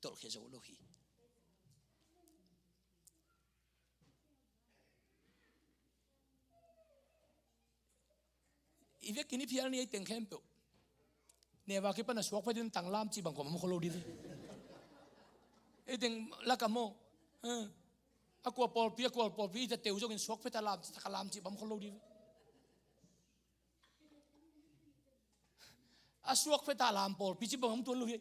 Tolhkhia zo lo hi. I vekin i phial ni, ei teng khempeuh. Neu a kipan a suak phetin tang lam cih bang kuamah om khol lo ding ve. Ei teng lak ah maw. Eh. A kua pawlpi, a kua pawlpi i ta teu zongin suak phet a lam cih, tak a lam cih bang om khol lo ding ve. A suak phet a lam pawlpi cih bang om tuan lo hi.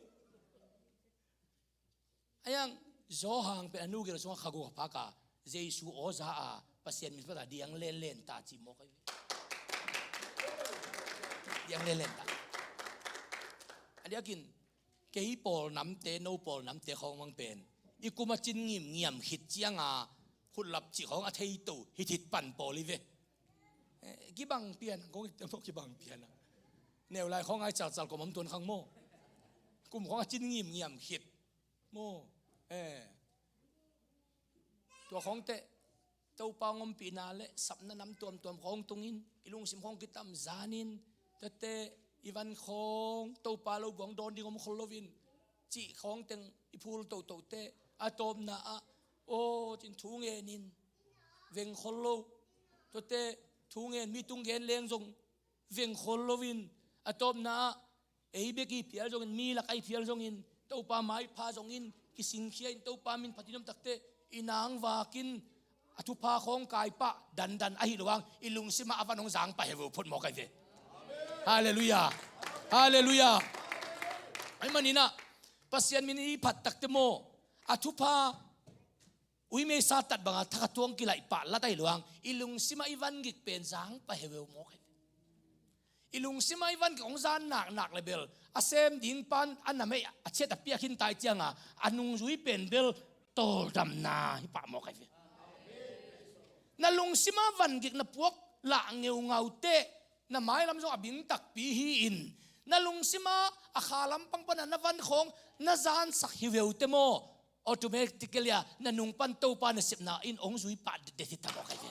Ahi hang Johan pen a nu gil sungah kha guk kha phak a, Jesu aw za a, Pasian min phat a diang lenlen ta ci mawk ahi ve. Diang lenlen ta. A diakin kei pawl namte, no pawl namte khawng mang pen i kum a cin ngimngiam khit ciang a, khutlap cih khawng a thei to, hithit pan pawl hi ve. Eh, kibang pian ang kong it maw, kibang pian ang. Neu lai khawng ai calcal kuamah om tuan khang maw. Kum khawng a cin ngimngiam khit maw. Eh. Tua khawng teh Topa hong ompihna leh sapna nam tuamtuam khawng tungin i lungsim khawng kitam zanin, tuate i van khawng Topa lo buang dawn ding om khol loin cih khawng teng i phul toto teh, a tawpna ah aw cin thu ngen in, veng khol lo. Tuate thu ngen, mi tung gen leng zong veng khol loin, a tawpna ah ei bek i phial zongin, mi lak a i phial zongin, Topa maipha zongin kisingkhia in, Topa min phatin om tak teh i nang vakin a thupha khawng kai pah dandan ahi lo hang, i lungsim ah a van hong zang pah heuheu phot mawk ahi ve. Halleluiah. Halleluiah. Ahih manin ah Pasian min i phat tak teh maw, a thupha uimei sa tat bang a thak a tuang kilaih pah lat ahi lo hang, i lungsim ah i van gik pen zang pah heuheu mawk ahi ve. I lungsim ah i van gik hong zan naknak leh bel a sem ding pan a na mei a ciat a piak khin ta ahih ciang a, a nungzui pen bel tawldamna hi pah mawk ahi ve. Na lungsim ah van gik na puak lah ngeungau teh, na mailam zong a bing takpi hi-in, na lungsim ah a kha lampang pan a na van khawng na zansak hi ve uh teh maw, automatically a na nung pan Topa nasepna in hong zui pah det hi ta mawk ahi ve.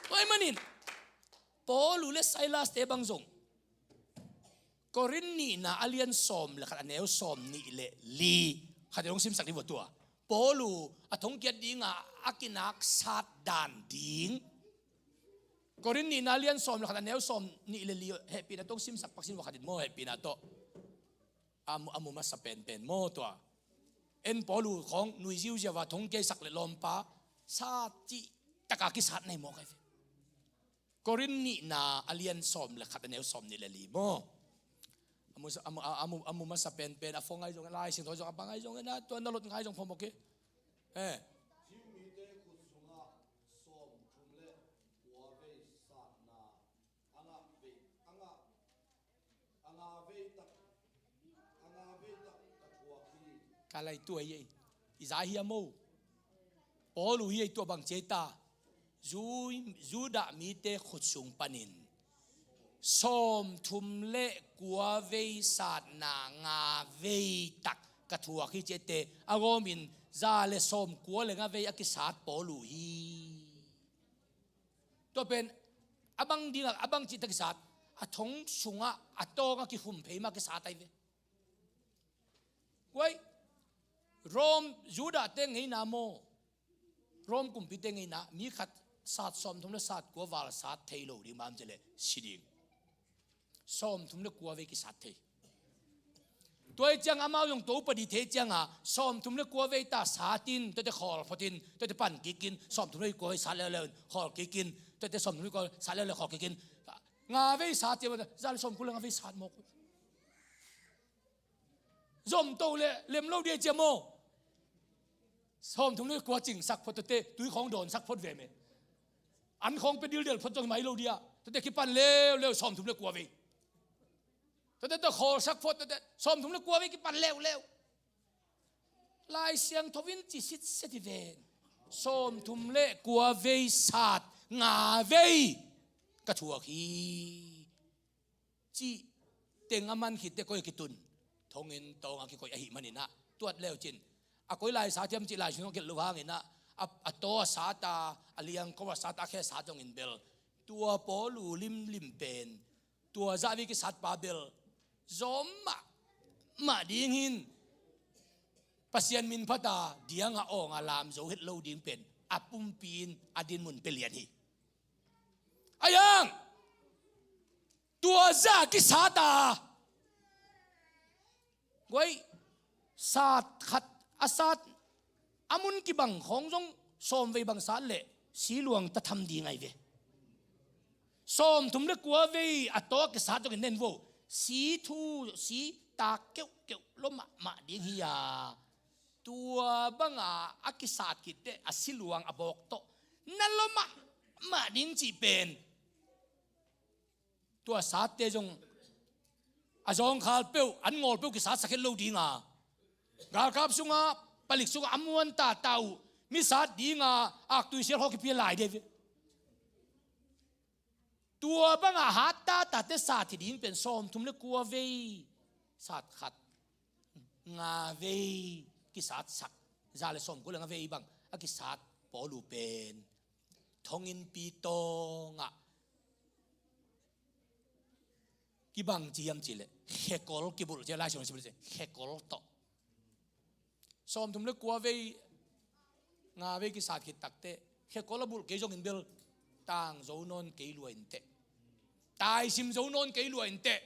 Tua ahih manin Paul uh leh Silas te bang zong Korin nihna a lian sawm leh khat, a neu sawm nih leh li khat in hong simsak dih vua tua. Paul uh a thongkiat ding a a kinaksat dan ding. Korin nihna a lian sawm leh khat, a neu sawm nih leh li, hehpihna tawh hong simsak pak sin vua khat in maw, hehpihna tawh. A mu, a mu masa penpen maw tua. En Paul uh khawng nui ziauziau a thongkiaisak leh lawmpa sa cih tak a kisat na hi mawk ahi ve. Korin nihna a lian sawm leh khat, a neu sawm nih leh li maw. A mu, a mu, a, a mu, a mu masa penpen, a phone ngai zong, Lai Siangtho zong, a bang ngai zong, na tua na lot ngai zong phamawh kei. Eh. Jew mite khut sungah sawm thum leh kua vei satna a ngah vei, a ngah, a ngah vei tak, a ngah vei tak ka thuak hi. Ka lai tua hi ei. I za hiam maw. Paul uh hi ei, tua bang ci ei ta. Ju-, Judah mite khut sung panin sawm thum leh kua vei satna nga vei tak ka thuak hi ci ei teh, a gawmin za leh sawm kua leh nga vei a kisat Paul uh hi. Tua pen a bang ding a, a bang cih tak kisat, a thong sungah a tawng a kihum phei mah kisat ahi ve. Guai, Rom Judah te ngeina maw, Rom kumpite ngeina, mi khat sat sawm thum leh sat kua val sat thei lo ding mah om ci leh si ding. Sawm thum leh kua vei kisat thei. Tua ahih ciang amau zong tua upa dih thei ciang a, sawm thum leh kua vei ta sat in, tuate khawl phot in, tuate pan kik in, sawm thum leh kua vei sat leuleu in khawl kik in, tuate sawm thum leh kua sat leuleu khawl kik in. Nga vei sat ciang, za leh sawm kua leh nga vei sat mawk. Zom to leh lem lo ding ci ei maw. Sawm thum leh kua cingsak phot, tuate tui khawng dawnsak phot ve me. An khawng pia dildel phot zong hi mai lo ding a. Tuate kipan leuleu sawm thum leh kua vei. Tuate tawh khawlsak phot, tuate sawm thum leh kua vei kipan leuleu. Lai Siangtho in ci sitset hi ven. Sawm thum leh kua vei sat nga vei ka thuak hi. cih teng a man khit teh koi a kitun? Thonginn tawng a kikoih ahih manin ah, tuat leu cin, a koi lai sat hiam cih lai sung a gelh lo hangin ah, a, a taw a sat a, a liangko a sat a, a khe a sat zongin bel, tua Paulu limlim pen, tua zah vei kisat pa bel zawm mahmah ding hi in, Pasian min phat a, diang a awng a lam zo het lo ding pen a pumpi in a dinmun pia lian hi. Ahi hang tua zah kisat a, guai, sat khat a sat a mun kibang khawng zong sawmvei bang sat leh si luang ta tham ding ahi ve. Sawmthum le kua vei a taw a kisat zongin nen vo, si thu, si tak keuhkeuh lua mahmah ding hi a, tua banga a kisat khit teh a si luang a bawk tawh na lua mahmah ding cih pen, tua satte zong a zawngkhal peuh, an ngawl peuh kisatsak het lo ding a, galkap sungah, palik sungah a muan tata uh mi sat ding a, aktui sial khawng kipia lai ding ve. Tua banga hat tata te sat hi ding pen sawmthum le kua vei sat khat, nga vei kisatsak, za le sawmkua le nga vei bang a kisat Paulu pen thonginnpi tawngah kibang ci hiam cih leh, khekol kibulh ci a, Lai Siangtho sim leh ci, khekol tawh. Sawmthum le kua vei, nga vei kisat khit tak teh, khekol a bulh kei zongin bel, tang zo nawn kei lua in teh, taisim zo nawn kei lua in teh,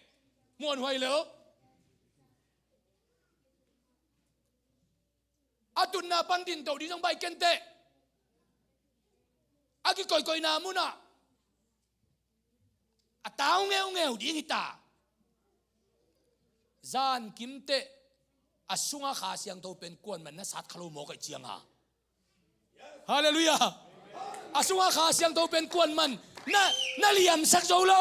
muanhuai lel. A tutna pan dinto ding zong baih ken teh, a kikoihkoihna munah a tau ngeungeu ding hi ta. Zankim teh a sunga Kha Siangtho pen kuaman na sat kha lo mawk ahih cianga, halleluiah, a sunga Kha Siangtho pen kuaman na, na liamsak zo lo.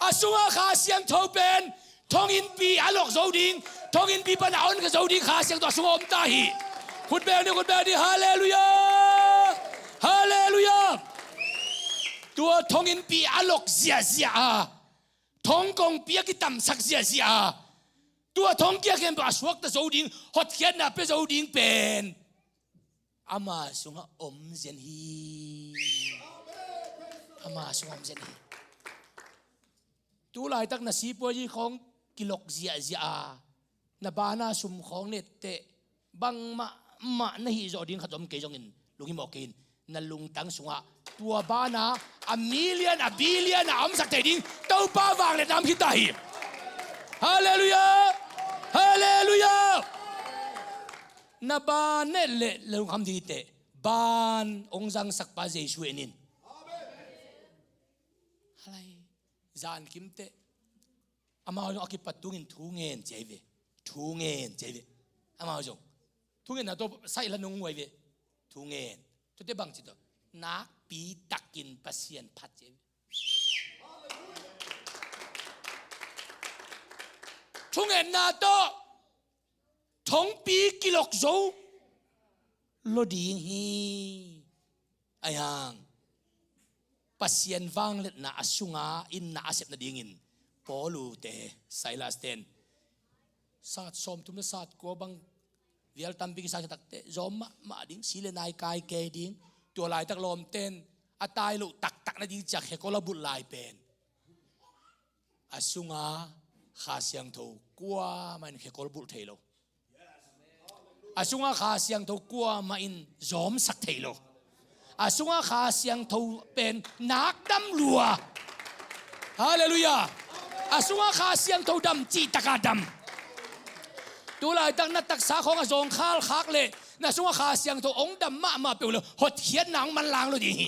A sunga Kha Siangtho pen thonginnpi a lok zo ding, thonginnpi pan a on kha zo ding Kha Siangtho a sungah om ta hi. Khut beng ni, khut beng ni, halleluiah, halleluiah. Tua thonginnpi a lok ziahziah a, thongkongpi a kitamsak ziahziah a, tua thongkia khempeuh a suakta zo ding, hotkhiatna pia zo ding pen ama sungah om zen hi. Ama sungah om zen hi. Tu laitak na sipuazi khawng kilok ziahziah a, na bana sum khawng netteh, bangmahmah na hih zawh ding khat zong om kei zongin lunghimawh kei in. Na lungtang sungah tua bana a million, a billion a omsak thei ding Topa vangliatna om khit ta hi. Halleluiah! Halleluiah! Na ban et leh lungkham ding hi teh, ban hong zangsakpa Jesu en in. Halai, zankim teh amau zong a kipat tungin thu ngen ci ahi ve. Thu ngen ci ahi ve. Amau zong thu ngenna tawh saih la nung uh ahi ve. Thu ngen. Tuate bangci tawh, nakpi takin Pasian phat ci ahi ve. Thu ngenna tawh thongpi kilok zo lo ding hi. Ahi hang Pasian vangliatna a sunga inn na a sep nadingin Paulu te, Silas ten sat sawmthum le sat kua bang vial tampi kisat khit tak teh zawm mahmah ding, si le nai kai kei ding. Tua laitak lawmten a tai loh taktak nading ciah khekol a bulh lai pen a sunga Kha Siangtho kuamah in khekol bulh thei lo. A sunga Kha Siangtho kuamah in zawmsak thei lo. A sunga Kha Siangtho pen nak dam lua. Halleluiah. A sunga Kha Siangtho dam, cihtaka dam. Tu laitak na taksa khawng a zawngkhal khak leh na sunga Kha Siangtho hong dam mahmah peuh lo, hotkhiatna hong manlang lo ding hi.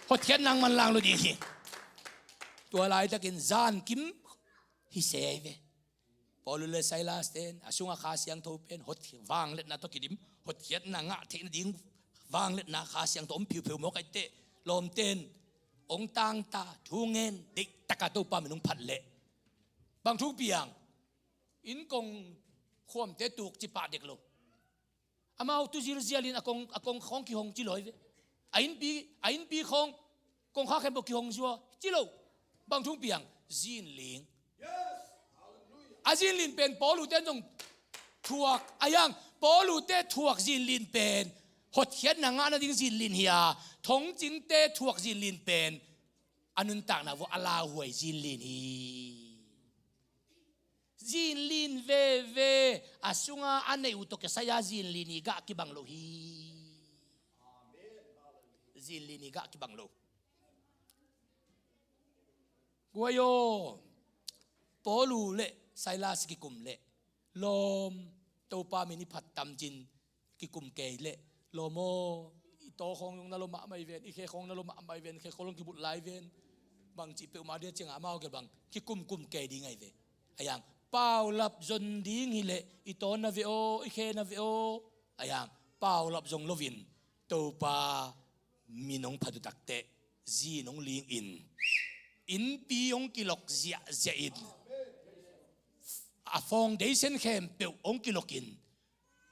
Hotkhiatna hong manlang lo ding hi. Tua laitakin zankim hi se ahi ve. Paulu le Silas ten a sunga Kha Siangtho pen hot, vangliatna tawh kidim, hotkhiatna ngah theih nading vangliatna Kha Siangtho om phiupheu mawk ahih teh, lawmten hong tangta, thu ngen, deihtaka Topa min hong phat leh bang thu piang, inn kong khuamte tuk ci pah dek lo. Amau tu zilzialin a kong, a kong khawng kihong ci lo hi ve. A innpi, a innpi khawng, kongkhak khempeuh kihong zua ci lo. Bang thu hong piang? Zinling. A zinlin pen Paul ute zong thuak a hiang. Paul ute thuak zinlin pen hotkhiatna ngah nading zinlin hi a, thongcingte thuak zinlin pen a nuntakna vua a lauhuai zinlin hi. Zinlin veve a sunga a neih uh tawh kisai-a zinlin i gah kibang lo hi. Zinlin i gah kibang lo. Guai aw, Paul uh le Silas kikum le lawm, Topa min i phat tamcin kikum kei le lawm aw, i taw khawng zong na lo mahmah i ven, i khe khawng na lo mahmah i ven, khe khawng zong kibulh lai ven. Bangci peuhmah dia ciangah amau ke bang kikumkum kei ding ahi ve. A hiang paulap zon ding hileh i taw na ve aw, i khe na ve aw. A hiang paulap zong loin Topa min hong phat uh takteh zin hong ling in, innpi hong kilok ziahziah in, a foundation khempeuh hong kilok in,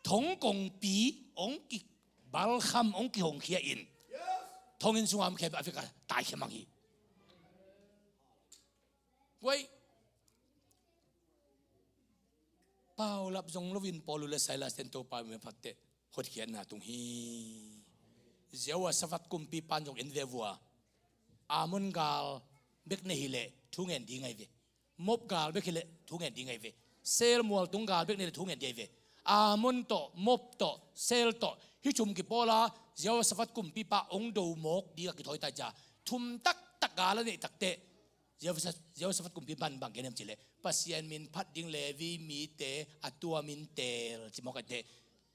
thongkongpi hong kibalkham, hong kihongkhia in, thonginn sunga om khempeuh a vek a taikhia mang hi. Guai, paulap zong loin Paul uh le Silas ten Topa min phatteh hotkhiatna tung hi. Jehoshaphat kumpipa in zong en ve vua. Ammon gal bek nei hileh thu ngen ding ahi ve. Moab gal bek hileh thu ngen ding ahi ve. Seir mualtung gal bek nei hileh thu ngen ding ahi ve. Ammon tawh, Moab tawh, Seir tawh hih thum kipawl a Jehoshaphat kumpipa hong do mawk ding a kithawi ta cia, thum taktak gal a neih takteh Jehoshaphat, Jehoshaphat kumpipa in bang gen hiam cih leh, Pasian min phat ding Levi mite a tua min teel ci mawk a, teh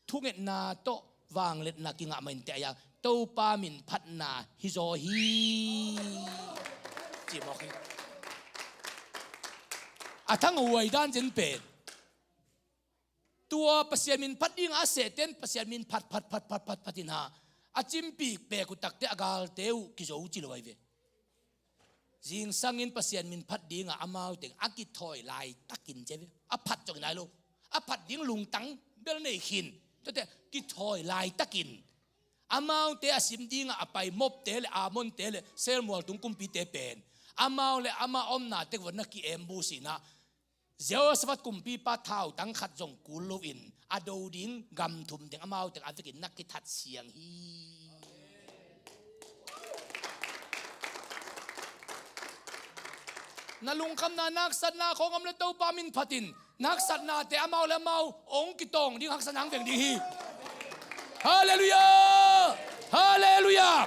thungetna tawh vangliatna kingah mah inteh, a hiang Topa min phatna hi zaw hi, ci mawk hi. A thanghuai dan zen pen, tua Pasian min phat ding a sehten Pasian min phat, phat, phat, phat, phat, phat in ha, a cimpik pek uh takteh a galte uh kizo ci lo ahi ve. Zingsangin Pasian min phat dingah amau teng a kithawi laitakin ci ahi ve. A phat zong hi nai lo. A phat ding lungtang bel nei khin. Tuate kithawi laitakin amaute a sim dingah a pai Moabte le Ammonte le Seir mualtung kumpite pen amau le ama omna tek vua na ki-ambush in ah, Jehoshaphat kumpipa thautang khat zong kul loin a do ding gam thum teng amau teng a vekin na kithat siang hi. Na lungkhamna, na haksatna khawng om le Topa min phatin, na haksatnate amau le amau hong kitawng ding, haksatna hong veng ding hi. Halleluiah! Halleluiah!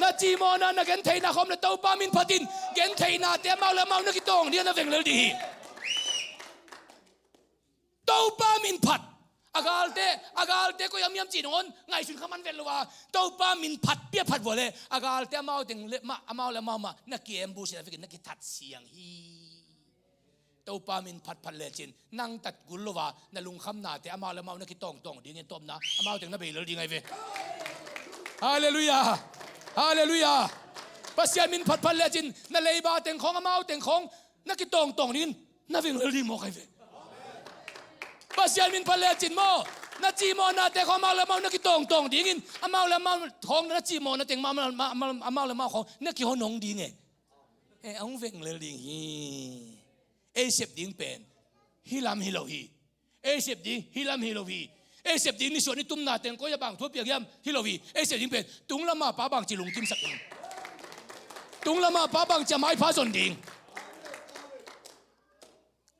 Na cimawhna, na gentheihna khawng om le Topa min phatin, gentheihnate amau le amau na kitawng ding, na veng lel ding hi. Topa min phat. A galte, a galte koi a miam cih nangawn ngaihsun kha man vet lo a, Topa min phat, pia phat vua le a galte amau teng le mah, amau le amau mah na ki-ambush in a vekin na kithat siang hi. Topa min phat phat lecin nang tat gul lo a, na lungkhamnate amau le amau na kitawngtawng dingin tawpna amau teng na bei lel ding ahi ve. Halleluiah! Halleluiah! Pasian min phat phat lecin na leiba teng khawng, amau teng khawng na kitawngtawng dingin na veng lel ding mawk ahi ve. Pasian min phat lecin maw, na cimawhnate khawng amau le amau na kitawngtawng dingin, amau le amau khawng na cimawhna teng amau, amau, amau le amau khawng na kihonong ding e. Eh, a hong veng lel ding hi. Ei sep ding pen hih lam hi lo hi. Ei sep ding hih lam hi lo hi. Ei sep ding nisuah nitumna teng koi a bang thu a piang hiam hi lo hi. Ei sep ding pen tung lama pa bangci lungkimsak ding, tung lama pa bangci a maipha zon ding.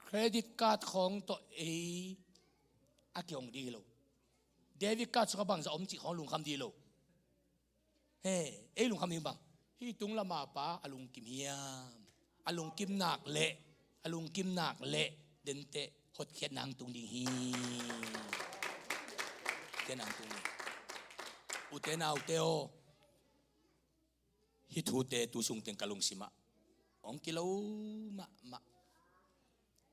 Credit card khawng tawh ei a kihong ding hi lo. Debit card sungah bangzah om cih khawng lungkham ding hi lo. He, ei lungkham ding bang, hih tung lama pa a lungkim hiam? A lungkim nak leh, a lungkim nak leh denteh hotkhiatna hong tung ding hi. Hotkhiatna hong tung ding. Ute naute aw, hih thute tu sung teng ka lungsimah hong kilo mahmah.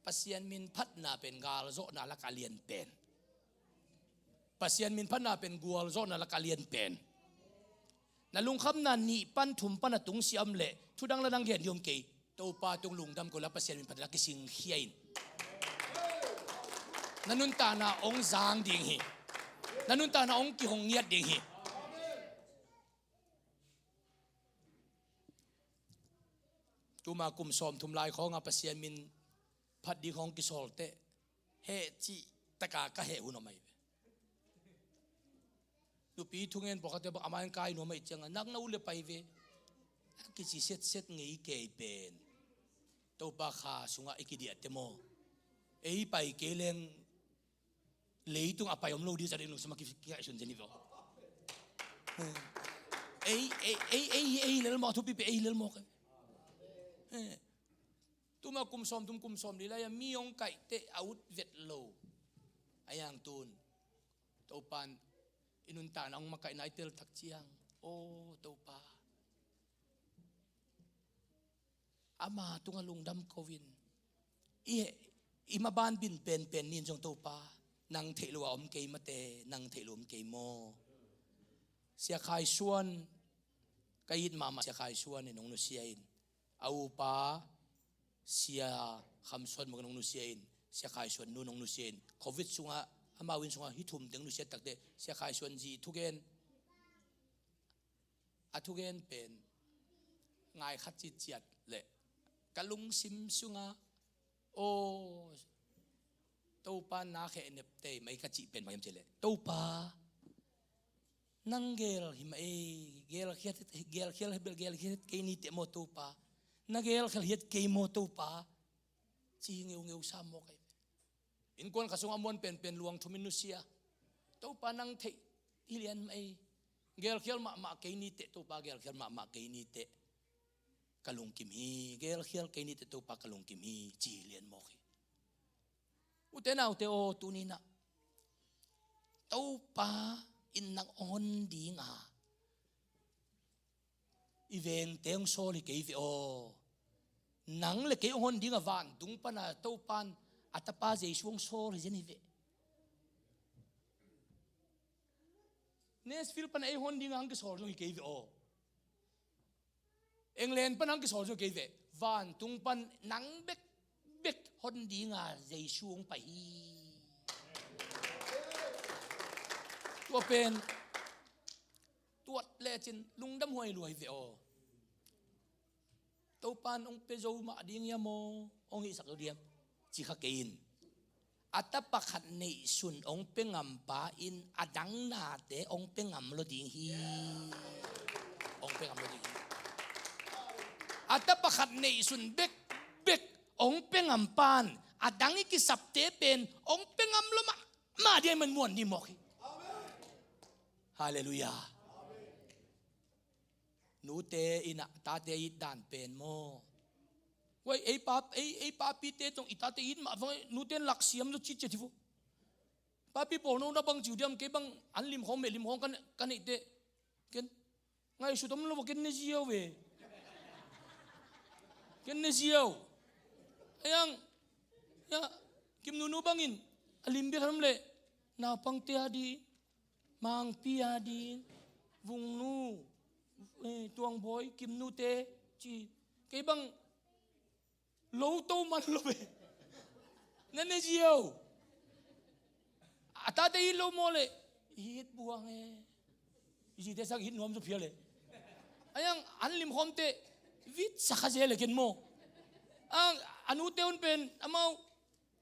Pasian min phatna pen galzawhna laka lian pen. Pasian min phatna pen gualzawhna laka lian pen. Na lungkhamna nih pan thum pan a tungsiah om leh thudang la dang gen ding om kei. Topa tung lungdam ko la Pasian min phatna kisingkhia in. Na nuntakna hong zang ding hi. Na nuntakna hong kihong ngiat ding hi. Tuma kum sawmthum lai khawngah Pasian min phat ding khawng kisawl teh heh cih taka ka heh hun om ahi ve. Nupi thungen pawlkhatte bang amah in kai nuam ahih ciangah nak na uh le pai ve. A kici setset ngei kei pen Topa kha sungah i kidiah teh maw, ei pai kei leng leitung a pai om lo ding zat in lungsim a ki, kingaihsun zen hi ve aw. Ei, ei, ei, ei, ei lel mawk, thupi pen ei lel mawk. Eh. Tuma kum sawmthum kum sawmli lai-a mi hong kaih teh a ut vet lo. A yang tun Topa in i nuntakna hong makaihna i tel tak ciang, aw Topa, ama tungah lungdam ko in. I, i maban bin penpen ni in zong Topa, nang theih lo a om kei mate, nang theih lo om kei maw? Sia Khai Suan, ka it mahmah Sia Khai Suan in hong nusia in, a upa Sia Kham Suan Mung in hong nusia in, Sia Khai Suan nu in hong nusia in, Covid sungah amau inn sungah hih thum teng nusia takteh Sia Khai Suan zi thugen, a thugen pen ngai khat citciat leh ka lungsim sungah, aw Topa, na kheh nep tei mai ka cih pen bang hiam cih leh, Topa, nang gel hi mah ei, gelkhiat, gelkhial, gelkhiat kei ni teh maw Topa, na gelkhial hiat kei maw Topa, ci ngeungeu sa mawk ahi ve. Innkuan kha sungah muan penpen luang thum in nusia, Topa, nang theih hi lian mah ei, gelkhial mahmah kei ni teh Topa, gelkhial mahmah kei ni teh ka lungkim hi, gelkhial kei ni teh Topa ka lungkim hi, ci hi lian mawk hi. Ute naute aw, tuni-in ah Topa in nang hong hon ding a, i vengte hong sawl hi kei ve aw. Nang le kei hong hon ding a, vantung pana Topa in a tapa Jesu hong sawl hi zen hi ve. Nashville pana ei hon ding a hong kisawl zong hi kei ve aw. England pan hong kisawl zong kei ve. Vantung pan nang bekbek hon dinga Jesu hong pai hi. Tua pen tuat lecin lungdam huai luai ve aw. Topan hong pia zo mah ding hiam aw, hong hihsak zo ding hiam, ci kha kei in. A tapa khat neihsun hong pia ngampa in a dang nate hong pia ngam lo ding hi. Hong pia ngam lo ding hi. A tapa khat neihsun bekbek hong pia ngampan a dang i kisapte pen hong pia ngam lo mahmah ding a, i man muan ding mawk hi. Halleluiah. Nute in a tate it dan pen maw? Wai, ei pa, ei, ei papite tawh i tate it mah vang, nute in laksiam zaw citciat hi vo. Papi pawl, no na bang ci uh diam, kei bang an limkhawng meh limkhawng ka, ka neih teh, ken ngaihsut om lo va, ken ne ziau ve. Ken ne ziau. Ayang, ya, Kim Nunu bangin a lim bia khat om leh naupangte a ding, Mangpi a ding, Vungnu, eh, Tuangbawi, Kimnute ci. Kei bang lo to man lo ve. Na ne ziau. A tate it lo maw leh, it buang e. I zite sang it nuam zaw phial e. Ayang an limkhawmte vitsak kha zel e ken maw. A, a nute un pen amau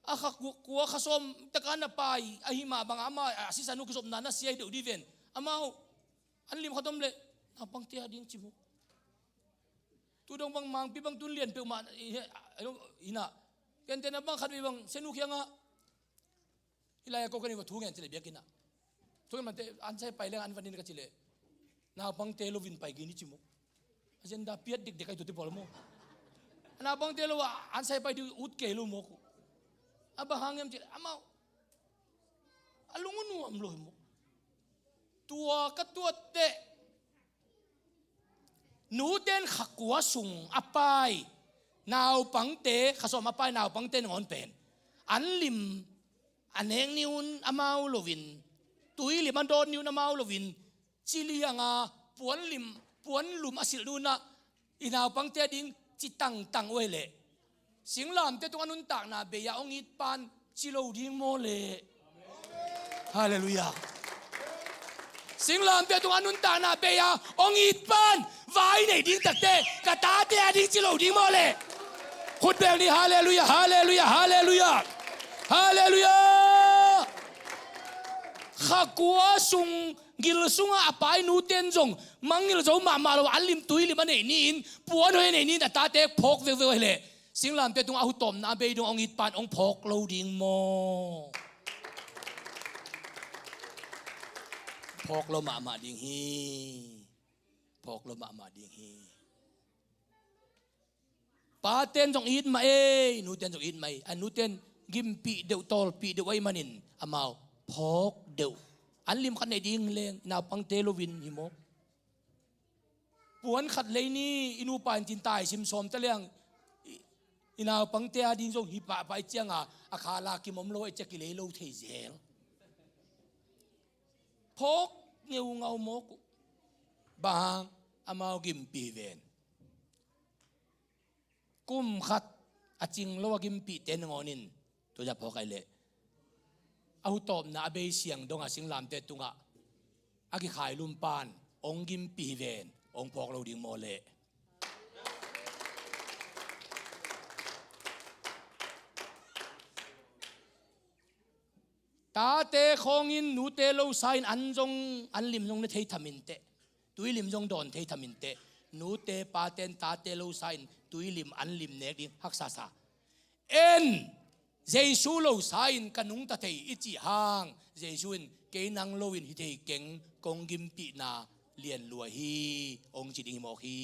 a kha ku-, kua kha sawm taka na pai ahi mah bang, ama a sisa nu kizopna na sia hi deuh dih ven. Amau an lim khat om leh naupangte a ding ci maw. Tu dong bang Mangpi bang tun lian peuhmah hi, hi, hi na. Kente na bang khat vei bang Sianu kiangah, hi lai-ah ko ka ni va thu ngen ci leh biakinn ah. Thu ngen mante an sai pai leng an van in ka ci leh, naupangte lo vin pai kei ni ci maw. Agenda piat dikdek ahi tuate pawl maw. Naupangte lo a an sai pai ding ut kei lo maw ko. A bang hang hiam ci leh amau a lung uh nuam lo hi maw. Tua ka tuat teh, nute in kha kua sung a pai naupangte, kha sawm a pai naupangte nangawn pen an lim a nek ni un amau loin, tui lim a dawt ni un amau loin, ci lianga puan lim, puan lum a silh ni un ah i naupangte a ding ci tangtang uh hi leh, singlamte tungah nuntakna bei-a hong it pan ci lo ding maw leh. Halleluiah. Singlamteh tungah nuntakna bei-a hong it pan vai nei ding takte ka tate a ding ci lo ding maw leh? Khut beng ni. Halleluiah, halleluiah, halleluiah, halleluiah. Kha kua sung gil sungah a pai nuten zong mangngilh zo mahmah lo, an lim tui lim a nei ni-in puan hoih a nei ni-in a tate phawk veuhveuh ahih leh Singlamteh tungah a hutawpna a bei dong hong it pan hong phawk lo ding maw? Phawk lo mahmah ding hi. Phawk lo mahmah ding hi. Paten zong it mah ei, nuten zong it mah ei. A nuten gimpih deuh, tawlpih deuh ahih manin amau phawk deuh. An lim khat nei ding leng naupangte loin hi maw? Puan khat lei ni, i nupa in cin tai sim sawm ta liang, i, i naupangte a ding zong hi pahpah i cianga a khala kim om lo, i cia kilei lo thei zel. Phawk ngeungau mawk uh. Bang hang? Amau gimpih ven. Kum khat a cing lo a gimpihte nangawnin tua zah phawk ahih leh a hutawpna a bei siang dongah singlamteh tungah a kikhailum pan hong gimpih hi ven, hong phawk lo ding maw leh? Tate khawngin nute losa in an zong, an lim zong ne thei tham inteh. Tui lim zong dawn thei tham inteh. Nute paten tate losa in tui lim an lim nek ding haksa sa. En, Jesu losa in ka nungta thei i cih hang Jesu in kei nang loin hi thei keng, kong gimpihna lian lua hi, hong ci ding hi mawk hi.